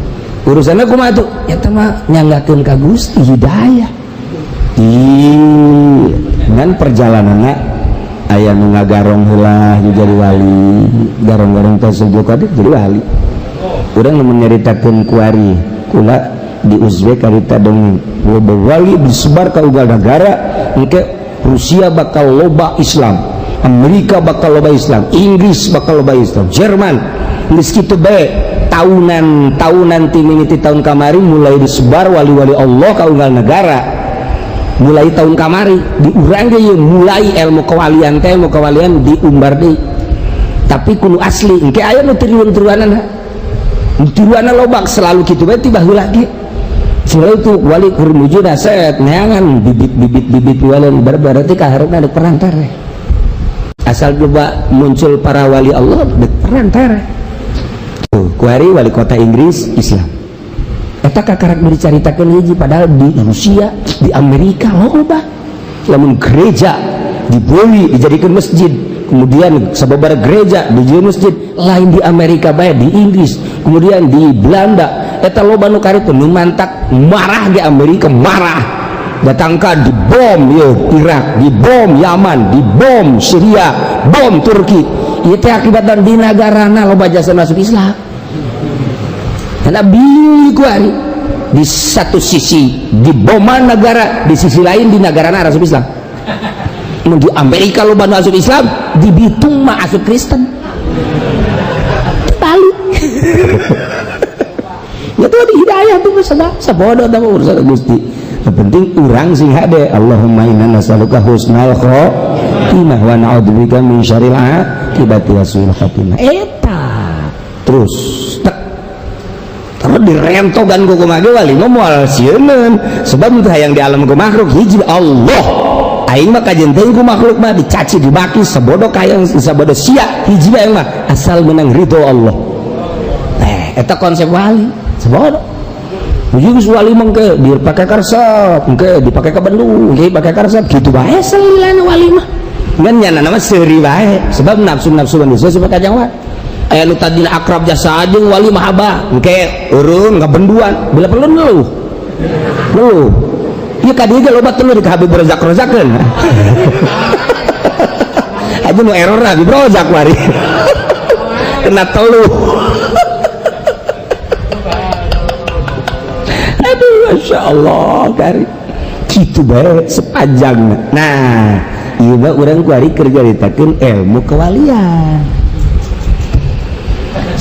Urusanna kumaha tuh? Eta mah nyanggakeun ka Gusti hidayah. Ih, dengan perjalananna aya nu ngagarong heula jadi wali, garong-garong teh Syekh Abdul Qadir jadi wali. Urang nu nyaritakeun kuari kula di Uzbek harita dongeng loba wali disebar ka unggal negara, engke Rusia bakal loba Islam, Amerika bakal loba Islam, Inggris bakal loba Islam, Jerman geus kitu bae tahunan tahunan ti mimiti tahun kamari mulai disebar wali-wali Allah ka unggal negara. Mulai tahun kamari di urang ge mulai ilmu kewalian teh ilmu kewalian diumbar deui. Tapi kudu asli engke aya nu tiruan-tiruanana. Nu tiruanna lobak selalu kitu bae ti baheula ge. Selalu itu wali kur mujuna set neangan bibit-bibit-bibit walian berarti kaharepna dek perang tereh. Asal coba muncul para wali Allah dek perang tereh. Tuh, kuari wali kota Inggris Islam. Eta kakarak dicaritakeun hiji padahal di Rusia, di Amerika loba. Lamun gereja dibeli dijadikan masjid, kemudian sababaraha gereja dijadikan masjid, lain di Amerika bae di Inggris, kemudian di Belanda eta loba nu karitu nu mantak marah di Amerika marah. Datangkan dibom ye Irak, dibom Yaman, dibom Syria, bom Turki. Ieu teh akibat di nagarana loba jasa masuk Islam. Karena bingung kuari di satu sisi diboman negara, di sisi lain di negara asup Islam. Mun di Amerika loba nu asup Islam, di Bitung mah asup Kristen. Balik. Ya tuh di hidayah tuh sabodo tah urusan Gusti. Yang penting urang sing hade Allahumma inna nas'aluka husnal khotimah wa na'udzubika min syarril akibati wa su'il khatimah. Eta terus tek terus direntogan ku kumaha ge wali mah moal sieuneun sebab teu hayang di alam ku makhluk hiji Allah. Aing mah kajen teuing ku makhluk mah dicaci dibaki sabodo kayang sabodo sia hiji bae mah asal menang ridho Allah. Eta konsep wali sabodo. Ujung wali mah dipake karsep, engke dipake ka Bandung, engke dipake karsep kitu bae selilana wali mah. Ngan nyana mah seuri bae sebab nafsu-nafsu manusia supaya kajang wae. Aya nu tadina akrab jasa jeung wali mah abah, engke eureun ngabenduan, bila perlu ngeluh. Ngeluh. Ieu ka dieu ge loba telur di Habib Razak-razakeun. Aja nu error lagi brojak wari. Kena teluh. Aduh, Masya Allah kari. Kitu bae sepanjang. Nah, ieu mah urang kuari keur nyaritakeun ilmu kewalian.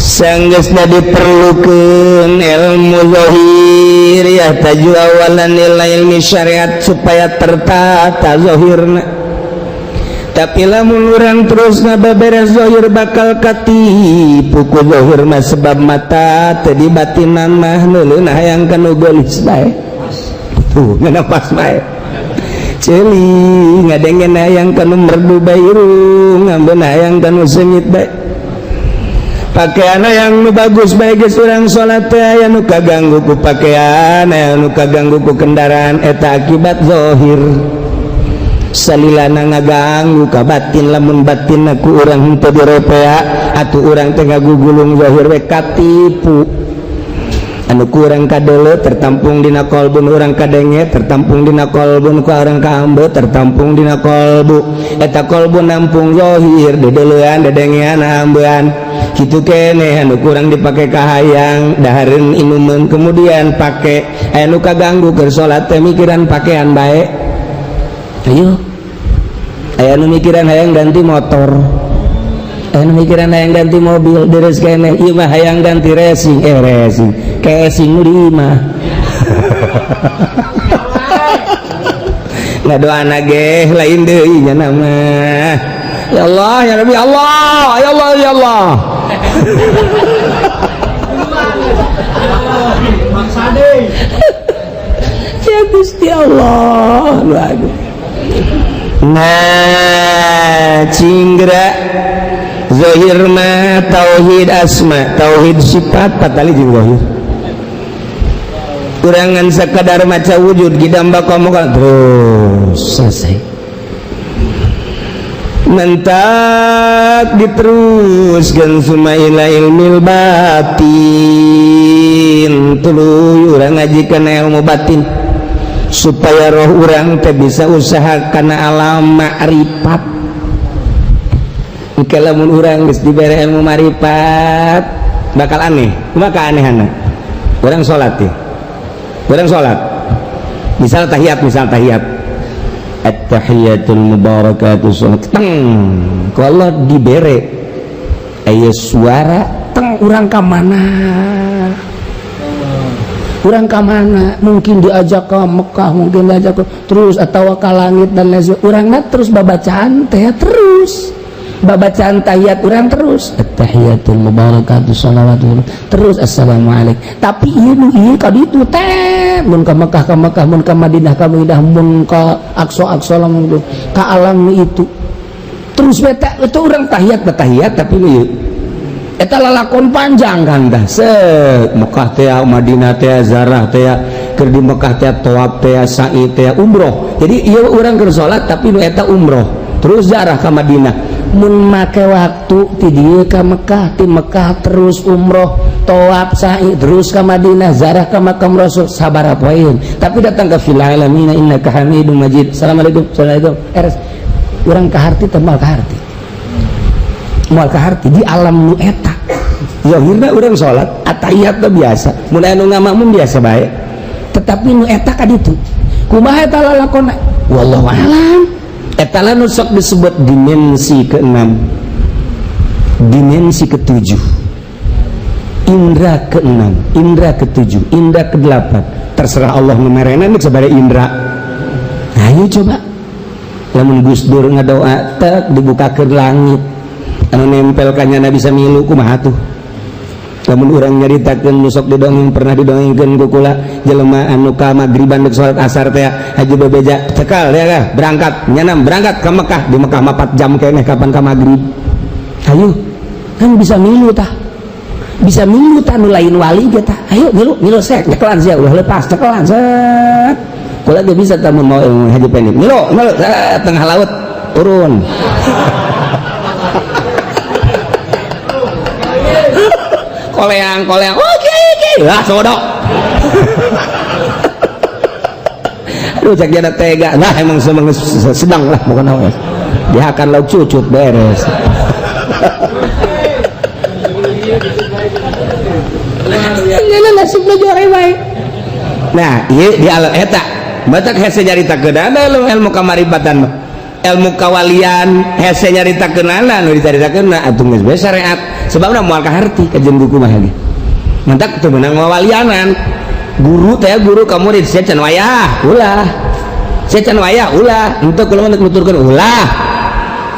Sanggeusna diperlukeun ilmu zahir ya taju awalan ila ilmi syariat supaya tertata zahirna. Tapi lamun urang terus ngabeberes zahir bakal katipu ku zahir mah sebab mata teu dibatinan mah neuleuna hayang kanu geulis bae. Tuh ngeunah pas bae. Ceuli ngadengen hayang kanu merdu bae irung, ngambeun hayang kanu seungit bae. Pakaian yang nu bagus bae geus urang salat teh aya nu kaganggu ku pakaian, aya nu kaganggu ku kendaraan, eta akibat zahir. Salilana ngaganggu ka batin, lamun batin ku urang henteu direpea atuh urang teh ngagugulung zahir we katipu. Anu kurang kadele tertampung dina kolbun urang kadenge, tertampung dina kolbun ku urang kaambe, tertampung dina kolbu. Eta kolbu nampung zahir dedelean dedengean ambean. Kitu keneh anu kurang dipake kahayang dahareun inumeun kemudian pake aya nu kaganggu keur salat teh mikiran pakaian bae. Ayo aya nu mikiran hayang ganti motor, aya nu mikiran hayang ganti mobil, deres keneh ieu mah hayang ganti racing, racing casing nu di imah. Ngadoana ge lain deui nya mah. Ya Allah ya Rabbi Allah ya Allah ya Allah. Ya Gusti Allah. Aduh. Nah, cinggra zahir mah tauhid asma, tauhid sifat patali jeung zahir. Kurangan sekadar maca wujud gidamba kamu terus selesai. Mentak diteruskan suma ila ilmil batin, tuluy urang ngajikan ilmu batin supaya roh urang teh bisa usaha kana alam ma'rifat. Engke lamun urang geus dibere ilmu ma'rifat bakal aneh. Kumaha keanehanna? Urang salat teh. Urang salat. Misal tahiyat, At-tahiyatul mubarakatuh salat. Teng. Kalau dibere aya suara teng urang ka mana? Urang ka mana? Mungkin diajak ke Mekah, mungkin diajak ke terus atau ke langit dan lain sebagainya. Urangna terus babacaan teh terus. Babacaan tahiyat urang terus. At-tahiyatul mubarakatuh salawatu terus assalamualaikum. Tapi ieu nu ieu ka ditu teh mun ka Mekah ka Mekah, mun ka Madinah ka Madinah, mun ka Aqsa Aqsa lamun ka alam nu itu. Terus beta itu urang tahiyat batahiyat tapi nu ieu eta lalakon panjang kan dah. Set Mekah teh Madinah teh zarah teh keur di Mekah teh tawaf teh sa'i teh umroh. Jadi ieu urang keur salat tapi nu eta umroh. Terus zarah ka Madinah. Mun make waktu ti dieu ka Mekah, ti Mekah terus umroh, tawaf sa'i terus ka Madinah, zarah ka makam Rasul sabaraha poeun. Tapi datang ke fil alamin innaka Hamidum Majid. Assalamualaikum, assalamualaikum. Eres urang kaharti teh moal kaharti. Moal kaharti di alam nu eta. Zahirna urang salat atahiyat teh biasa. Mun aya nu ngamakmum biasa bae. Tetapi nu eta ka ditu. Kumaha eta lalakonna? Wallahu a'lam. Eta lah nu sok disebut dimensi keenam, dimensi ketujuh, indra keenam, indra ketujuh, indra kedelapan. Terserah Allah ngemerena nih sebagai indra. Ayo coba lamun Gus Dur ngadoa tek dibuka ke langit anu nempel kanyana bisa milu kumaha tuh. Lamun urang nyaritakeun nu sok didongeng pernah didongengkeun ku kula jelema anu ka magriban dek salat asar teh haji bebeja cekal ya kah berangkat nyanam berangkat ke Mekah, di Mekah mah 4 jam keneh kapan ka magrib. Ayo kan bisa milu tah, bisa milu tah nu lain wali ge tah. Ayo milu milu sek cekelan sia ulah lepas cekelan set. Kula ge bisa tah mun mau haji pendek milu milu set, tengah laut turun. Koleang koleang oke oke lah sodok. Aduh cek dia tega nah emang sedang lah bukan awas. Dia akan lauk cucut beres. Nyana nasibna jore bae. Nah, ieu di alam eta batak hese nyaritakeunana ilmu kamaripatan mah. Ilmu kawalian hese nyaritakeunana nu dicaritakeunna atuh geus bae syariat. Sebabna moal kaharti kajeun buku mah ge. Mantak teu meunang wawalianan. Guru teh guru ka murid sia can wayah ulah. Sia can wayah ulah. Henteu kula mah nuturkeun ulah.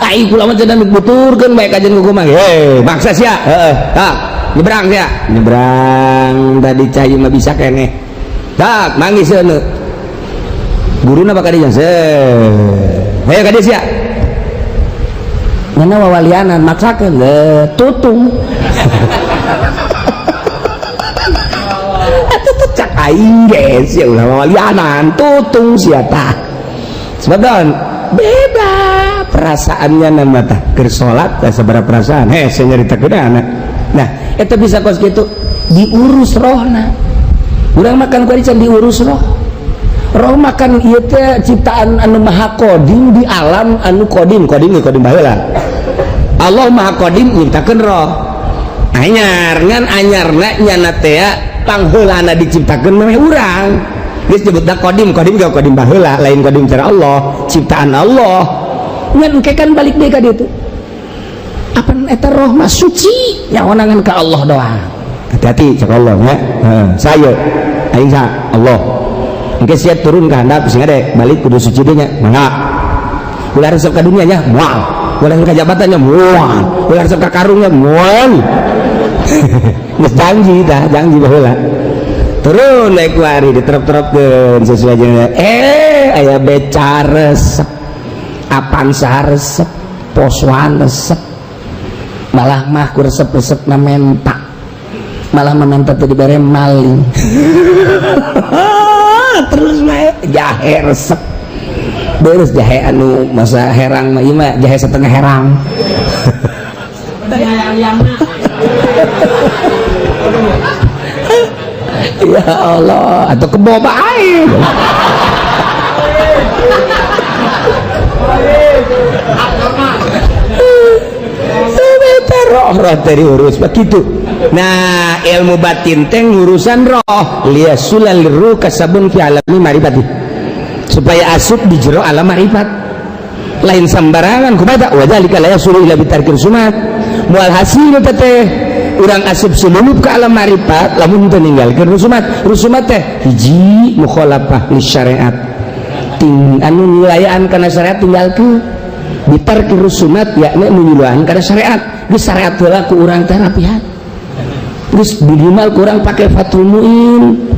Ai kula mah cenah nuturkeun bae kajeun buku mah. Heh, maksa sia. Heeh, tah. Nyebrang sia. Nyebrang tadi cai mah bisa keneh. Tak, manggis seuneu. Guruna bakal dieu. Hayo ka dieu sia. Mana wawalianan maksakeun le tutung. Atuh cak aing ge sia ulah wawalianan tutung sia tah. Sebab beda perasaannya nama tah keur salat tah sabaraha perasaan. Heh, sia nyaritakeun. Nah, eta bisa kos kitu diurus rohna. Urang makan kuari can diurus roh. Roh makan ieu teh ciptaan anu maha qadim di alam anu qadim, qadim ge qadim baheula. Allah maha qadim nyiptakeun roh. Anyar ngan anyarna nyana teh pangheulana diciptakeun meh urang. Geus nyebutna qadim, qadim ge qadim baheula, lain qadim cara Allah, ciptaan Allah. Ngan engke kan balik deui ka ditu. Apan eta roh mah suci nyaonangan ka Allah doang. Hati-hati cak Allah nya. Heeh, sayo aing sa Allah. Engke sia turun ka handap sing ade balik kudu suci deui nya. Mangga. Ulah resep ka dunia nya, moal. Ulah resep ka jabatannya, moal. Ulah resep ka karungnya, moal. Geus janji tah, janji baheula. Turun naik kuari diterop-teropkeun sesuai jeung aya beca resep, Avanza resep, Poswan resep. Malah mah ku resep-resepna menta. Malah meminta teu dibere maling. Terus bae jahe resep. Beres jahe anu masa herang mah ieu mah jahe setengah herang. Ya Allah, atau kebo bae. Roh roh teh diurus begitu. Nah, ilmu batin teh urusan roh, liyasulal ruh kasabun fi alami marifati. Supaya asup di jero alam marifat. Lain sembarangan kumaha wa dzalika la yasulu ila bitarkir sumat. Moal hasil teh urang asup sululup ke alam marifat lamun teu ninggalkeun rusumat. Rusumat teh hiji mukhalafah li syariat. Ting anu nyulayaan kana syariat tinggalkeun. Bitarkir rusumat yakni nu nyulayaan kana syariat. Geus syariat heula ku urang teh rapihan. Geus minimal kurang pakai Fathul Muin.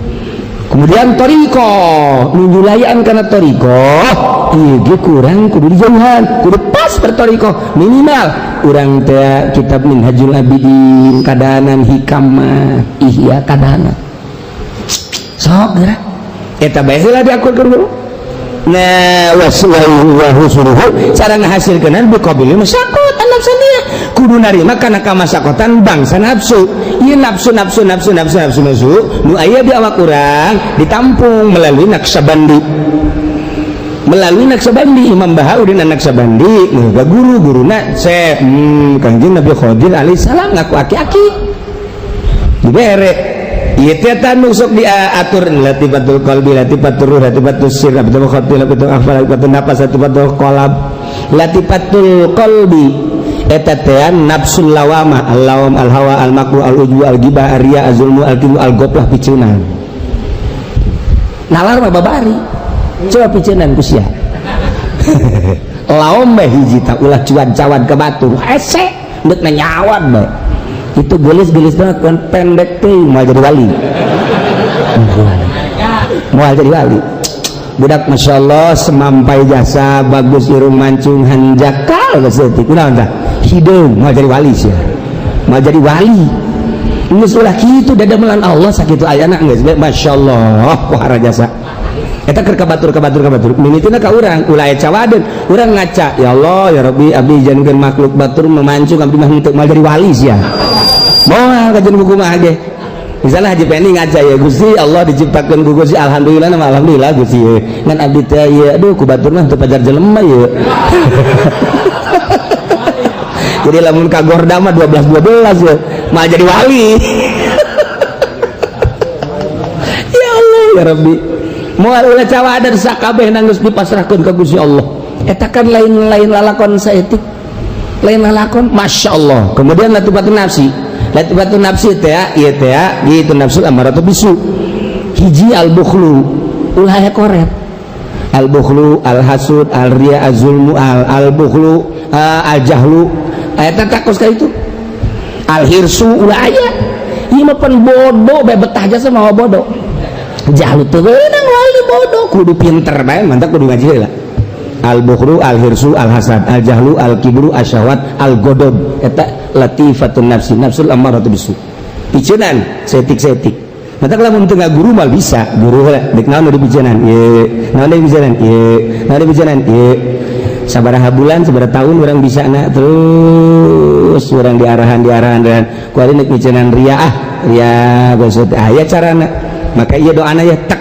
Kemudian thariqah, nyulayaan kana thariqah, ieu ge kurang kudu dijauhan, kudu pas berthariqah minimal urang teh kitab Minhajul Abidin kadanan hikam mah ihya kadanan. Sok geura. Eta bae heula diakurkeun guru. Nah, waswahu cara ngahasilkeun biqabili masyaqat nafsaniyah kudu narima kana kamasakotan bangsa nafsu. Ieu nafsu nafsu nafsu nafsu nafsu nafsu nu aya di awak urang ditampung melalui Naksabandi. Melalui Naksabandi Imam Bahauddin Naksabandi nu guru-guruna Syekh Kangjeng Nabi Khadir alaihi salam ngaku aki-aki dibere ieu teh nu sok diatur latifatul qalbi latifatul ruh latifatul sir latifatul khati latifatul akhfar latifatul nafas latifatul qalb latifatul qalbi eta teh nafsul lawamah al-lawam al-hawa al-makru al-ujbu al-ghibah ar-riya az-zulmu al-kibru al-ghaflah piceunan nalar mah babari coba piceunan ku sia laom bae hiji tah ulah cuan-cawan ka batur hese deuk nanyawan bae itu gelis-gelis banget kan pendek teh moal jadi wali moal jadi wali budak masya Allah semampai jasa bagus irung mancung hanjakal geus kunaon tah hideung moal jadi wali sia moal jadi wali geus ulah kitu dadamelan Allah sakitu ayana geus masya Allah pohara jasa eta keur ka batur ka batur ka batur mimitina ka urang ulah aya cawadeun urang ngaca ya Allah ya Rabbi abdi jangan makhluk batur memancung abdi mah henteu moal jadi wali sia moal kajeun buku mah ge Misalnya Haji Pendi ngaca ya, Gusti Allah diciptakan ku Gusti, alhamdulillah nama alhamdulillah Gusti ye. Ngan abdi teh ieu, aduh ku batur mah teu pajar jelema ye. Jadi lamun kagorda mah 12 12 ya, mah jadi wali. Ya Allah ya Rabbi. Moal ulah cawadan sakabeh geus dipasrahkeun ka Gusti Allah. Eta kan lain-lain lalakon saeutik. Lain lalakon, Masya Allah. Kemudian latifatun nafsi. Latifatun nafsi teh ieu teh gitu nafsu amaratu bisu. Hiji al-bukhlu, ulah aya koret. Al-bukhlu, al-hasud, al-riya, az-zulmu, al-bukhlu, al-jahlu. Eta takos ka itu. Al-hirsu ulah aya. Ieu mah pan bodoh bae betah jasa mawa bodoh. Jahlu teu meunang wali bodoh, kudu pinter bae, mantap kudu ngaji heula. Al-bukhlu, al-hirsu, al-hasad, al-jahlu, al-kibru, asyahwat, al-godob. Eta latifatun nafsi, nafsul ammaratu bisu. Picenan setik-setik. Mata lamun teu guru mal bisa, guru heula dek naon dipicenan? Ieu, naon dipicenan? Ieu, naon dipicenan? Ieu. Sabaraha bulan, sabaraha tahun urang bisa na terus urang diarahan diarahan diarahan. Ku ari nek picenan ria ah, ria gosot aya carana. Maka ieu doana ya tek.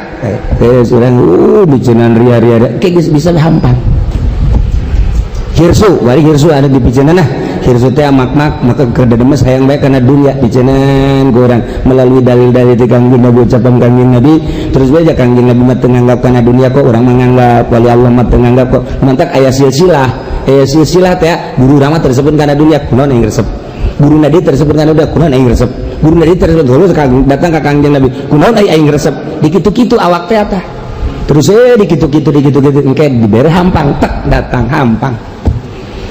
Terus urang picenan ria ria kayak geus bisa hampang. Hirsu, bari hirsu ada di picenan nah. Hirsu teh mak-mak maka keur demes hayang bae kana dunya picenan ku urang melalui dalil-dalil ti Kangjeng Nabi, ucapan Kangjeng Nabi. Terus bae ja Kangjeng Nabi mah teu nganggap kana dunya kok, urang mah nganggap wali Allah mah teu nganggap kok. Mantak aya silsilah, aya silsilah teh guru urang mah tersebut kana dunya kunaon aing resep. Guru Nabi tersebut kana dunya kunaon aing resep. Guru Nabi tersebut terus datang ka Kangjeng Nabi kunaon aing resep. Dikitu-kitu awak teh tah. Terus dikitu-kitu dikitu-kitu engke dibere hampang tek datang hampang.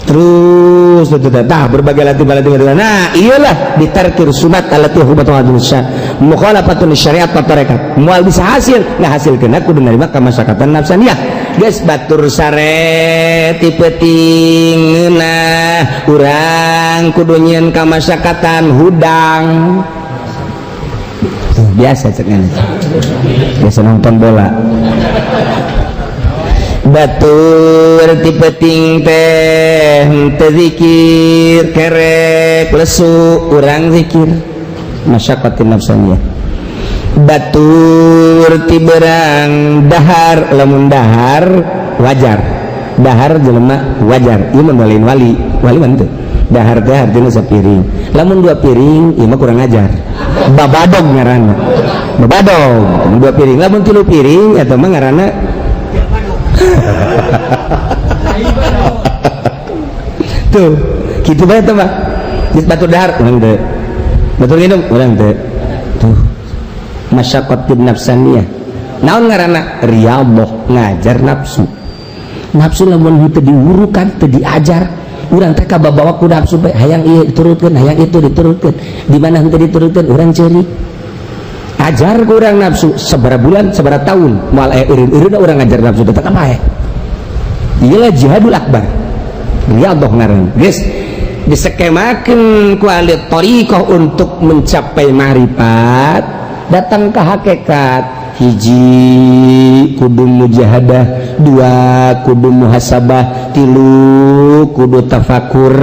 Terus tah berbagai latih-latih. Nah iyalah ditarkir sunat allati hubatu hadusya mukhalafatun syariat wa tarekat moal bisa hasil nah hasil kena kudu narima ka masyarakatan nafsaniyah geus batur sare ti peuting ngeunah urang kudu nyieun ka masyarakatan hudang. Tuh, biasa cek biasa nonton bola batur ti peuting teh teu zikir kerek lesu urang zikir masyaqatin nafsaniyah batur ti berang dahar lamun dahar wajar dahar jelema wajar ieu mah lain wali wali mah teu dahar teh artinya sapiring lamun dua piring ieu mah kurang ajar babadog ngaranna babadog dua piring lamun tilu piring eta mah ngaranna tuh gitu bae teh mah geus batur dahar urang teu batur nginum urang teu tuh masyaqatin nafsaniyah naon ngaranna riyadhah ngajar nafsu nafsu lamun teu diwurukan teu diajar urang teh kababawa ku nafsu bae hayang ieu diturutkeun hayang itu diturutkeun di mana henteu diturutkeun urang ceurik ajar ku urang nafsu sabaraha bulan sabaraha tahun moal aya eureun-eureunna urang ngajar nafsu tetep bae iyalah jihadul akbar riyadhah ngaranna geus disekemakeun ku ahli thariqah untuk mencapai ma'rifat datang ke hakikat hiji kudu mujahadah dua kudu muhasabah tilu kudu tafakur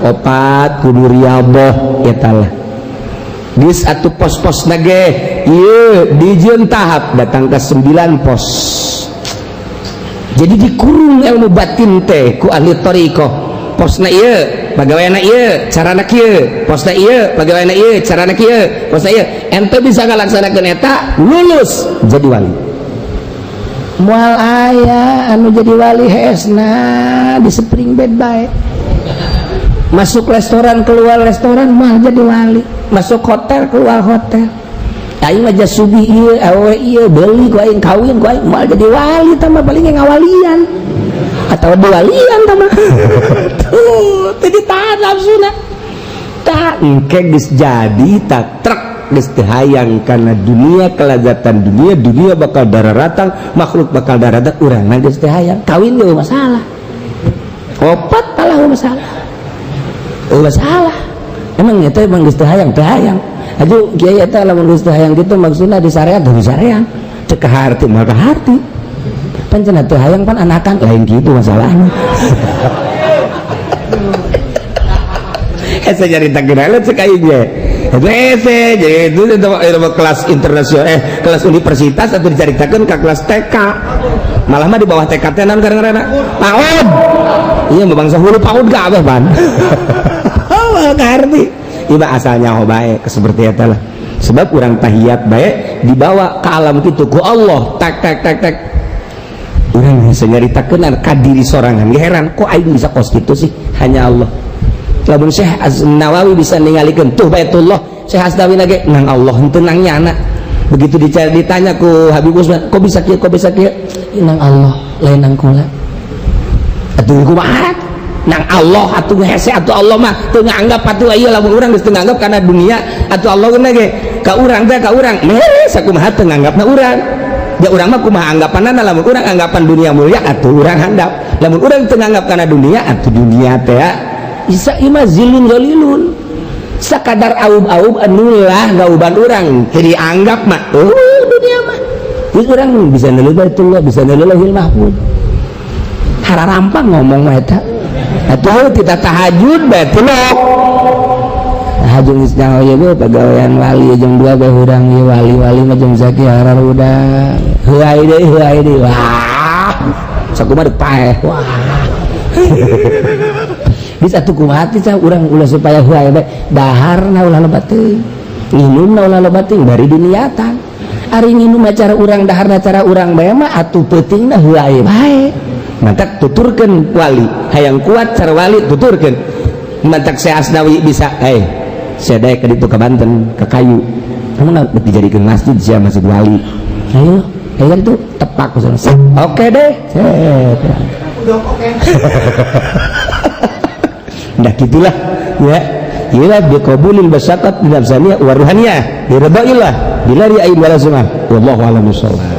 opat kudu riyadhah eta lah geus atuh pos-pos nage ieu dijieun tahap datang ke 9 pos. Jadi dikurung ilmu batin teh ku ahli thariqah posna ieu pagaweana ieu carana kieu posna ieu pagaweana ieu carana kieu posna ieu ente bisa ngalaksanakeun eta lulus jadi wali moal aya anu jadi wali hesna di spring bed bae masuk restoran keluar restoran moal jadi wali masuk hotel keluar hotel aing mah jasubi ieu awewe ieu beuli ku aing kawin ku aing moal jadi wali tah mah paling ngawalian atau diwalian tah mah tuh teu ditahan nafsuna tah engke geus jadi tak trek geus teu hayang kana dunia kelazatan dunia dunia bakal dararatang makhluk bakal dararatang urang mah geus teu hayang kawin ge masalah opat talah masalah masalah emang eta emang geus teu hayang teu hayang aduh kiai eta lamun geus teu hayang kitu maksudna di syariat di syariat cek ka harti moal ka harti pan cenah teu hayang pan anakan lain kitu masalahna Saya nyarita geuna cek aing ge. Itu ese, jadi itu kelas internasional, kelas universitas atau diceritakan ke kelas TK. Malah mah di bawah TK teh naon kadang-kadang? PAUD. Iya, mah bangsa hulu PAUD kabeh pan. Oh, ngerti. Iba asalnya ho bae seperti eta lah. Sebab urang tahiyat bae dibawa ke alam kitu ku Allah, tak tak tak tak. Urang bisa nyaritakeun ka diri sorangan, heran kok aing bisa kos kitu sih, hanya Allah. Lamun Syekh Nawawi bisa ningalikeun tuh Baitullah, Syekh Asnawi lagi nang Allah henteu nang nyana. Begitu dicari, ditanya ku Habib Usman, kok bisa kieu, kok bisa kieu? Nang Allah, lain nang kula. Atuh kumaha? Nang Allah atuh hese atuh Allah mah teu nganggap atuh ieu. Lamun urang geus teu nganggap kana dunia atuh Allah geuna ge ka urang teh, ka urang mere sakumaha teu nganggapna urang. Ya urang mah kumaha anggapanna? Lamun urang anggapan dunia mulia, atuh urang handap. Lamun urang teu nganggap kana dunia, atuh dunia teh isa ima zilun zalilun, sakadar aub-aub anulah gauban urang jadi anggap mah. Oh, dunia mah geus urang bisa neuleuh Baitullah, bisa neuleuh Lauhil Mahfuz, hararampang ngomong mah eta. Atuh kita tahajud bae, tahajud geus nyaho ieu ge pagawean wali jeung dua bae hurang ieu wali-wali mah jeung zaki hararuda heuay deui, heuay deui. Wah, sakumaha deuk paeh. Wah, bisa tuh kumaha teh urang ulah supaya heuay bae? Daharna ulah loba teuing, nginumna ulah loba teuing, bari diniatan. Ari nginum cara urang, daharna cara urang bae mah atuh peutingna heuay bae. Mantak tuturkeun wali hayang kuat, cara wali tuturkeun. Mantak saya Asnawi bisa, saya daek ke ditu ke Banten ke kayu, kamu nak dijadikan masjid sia, masjid wali. Ayo ayo kan tuh tepak, oke deh. Udah oke. Nah, gitulah ya. Ila biqabulil masyaqat nafsaniyah wa ruhaniyah bi ridhaillah bila ria'in wala sumah. Wallahu a'lam bishawab.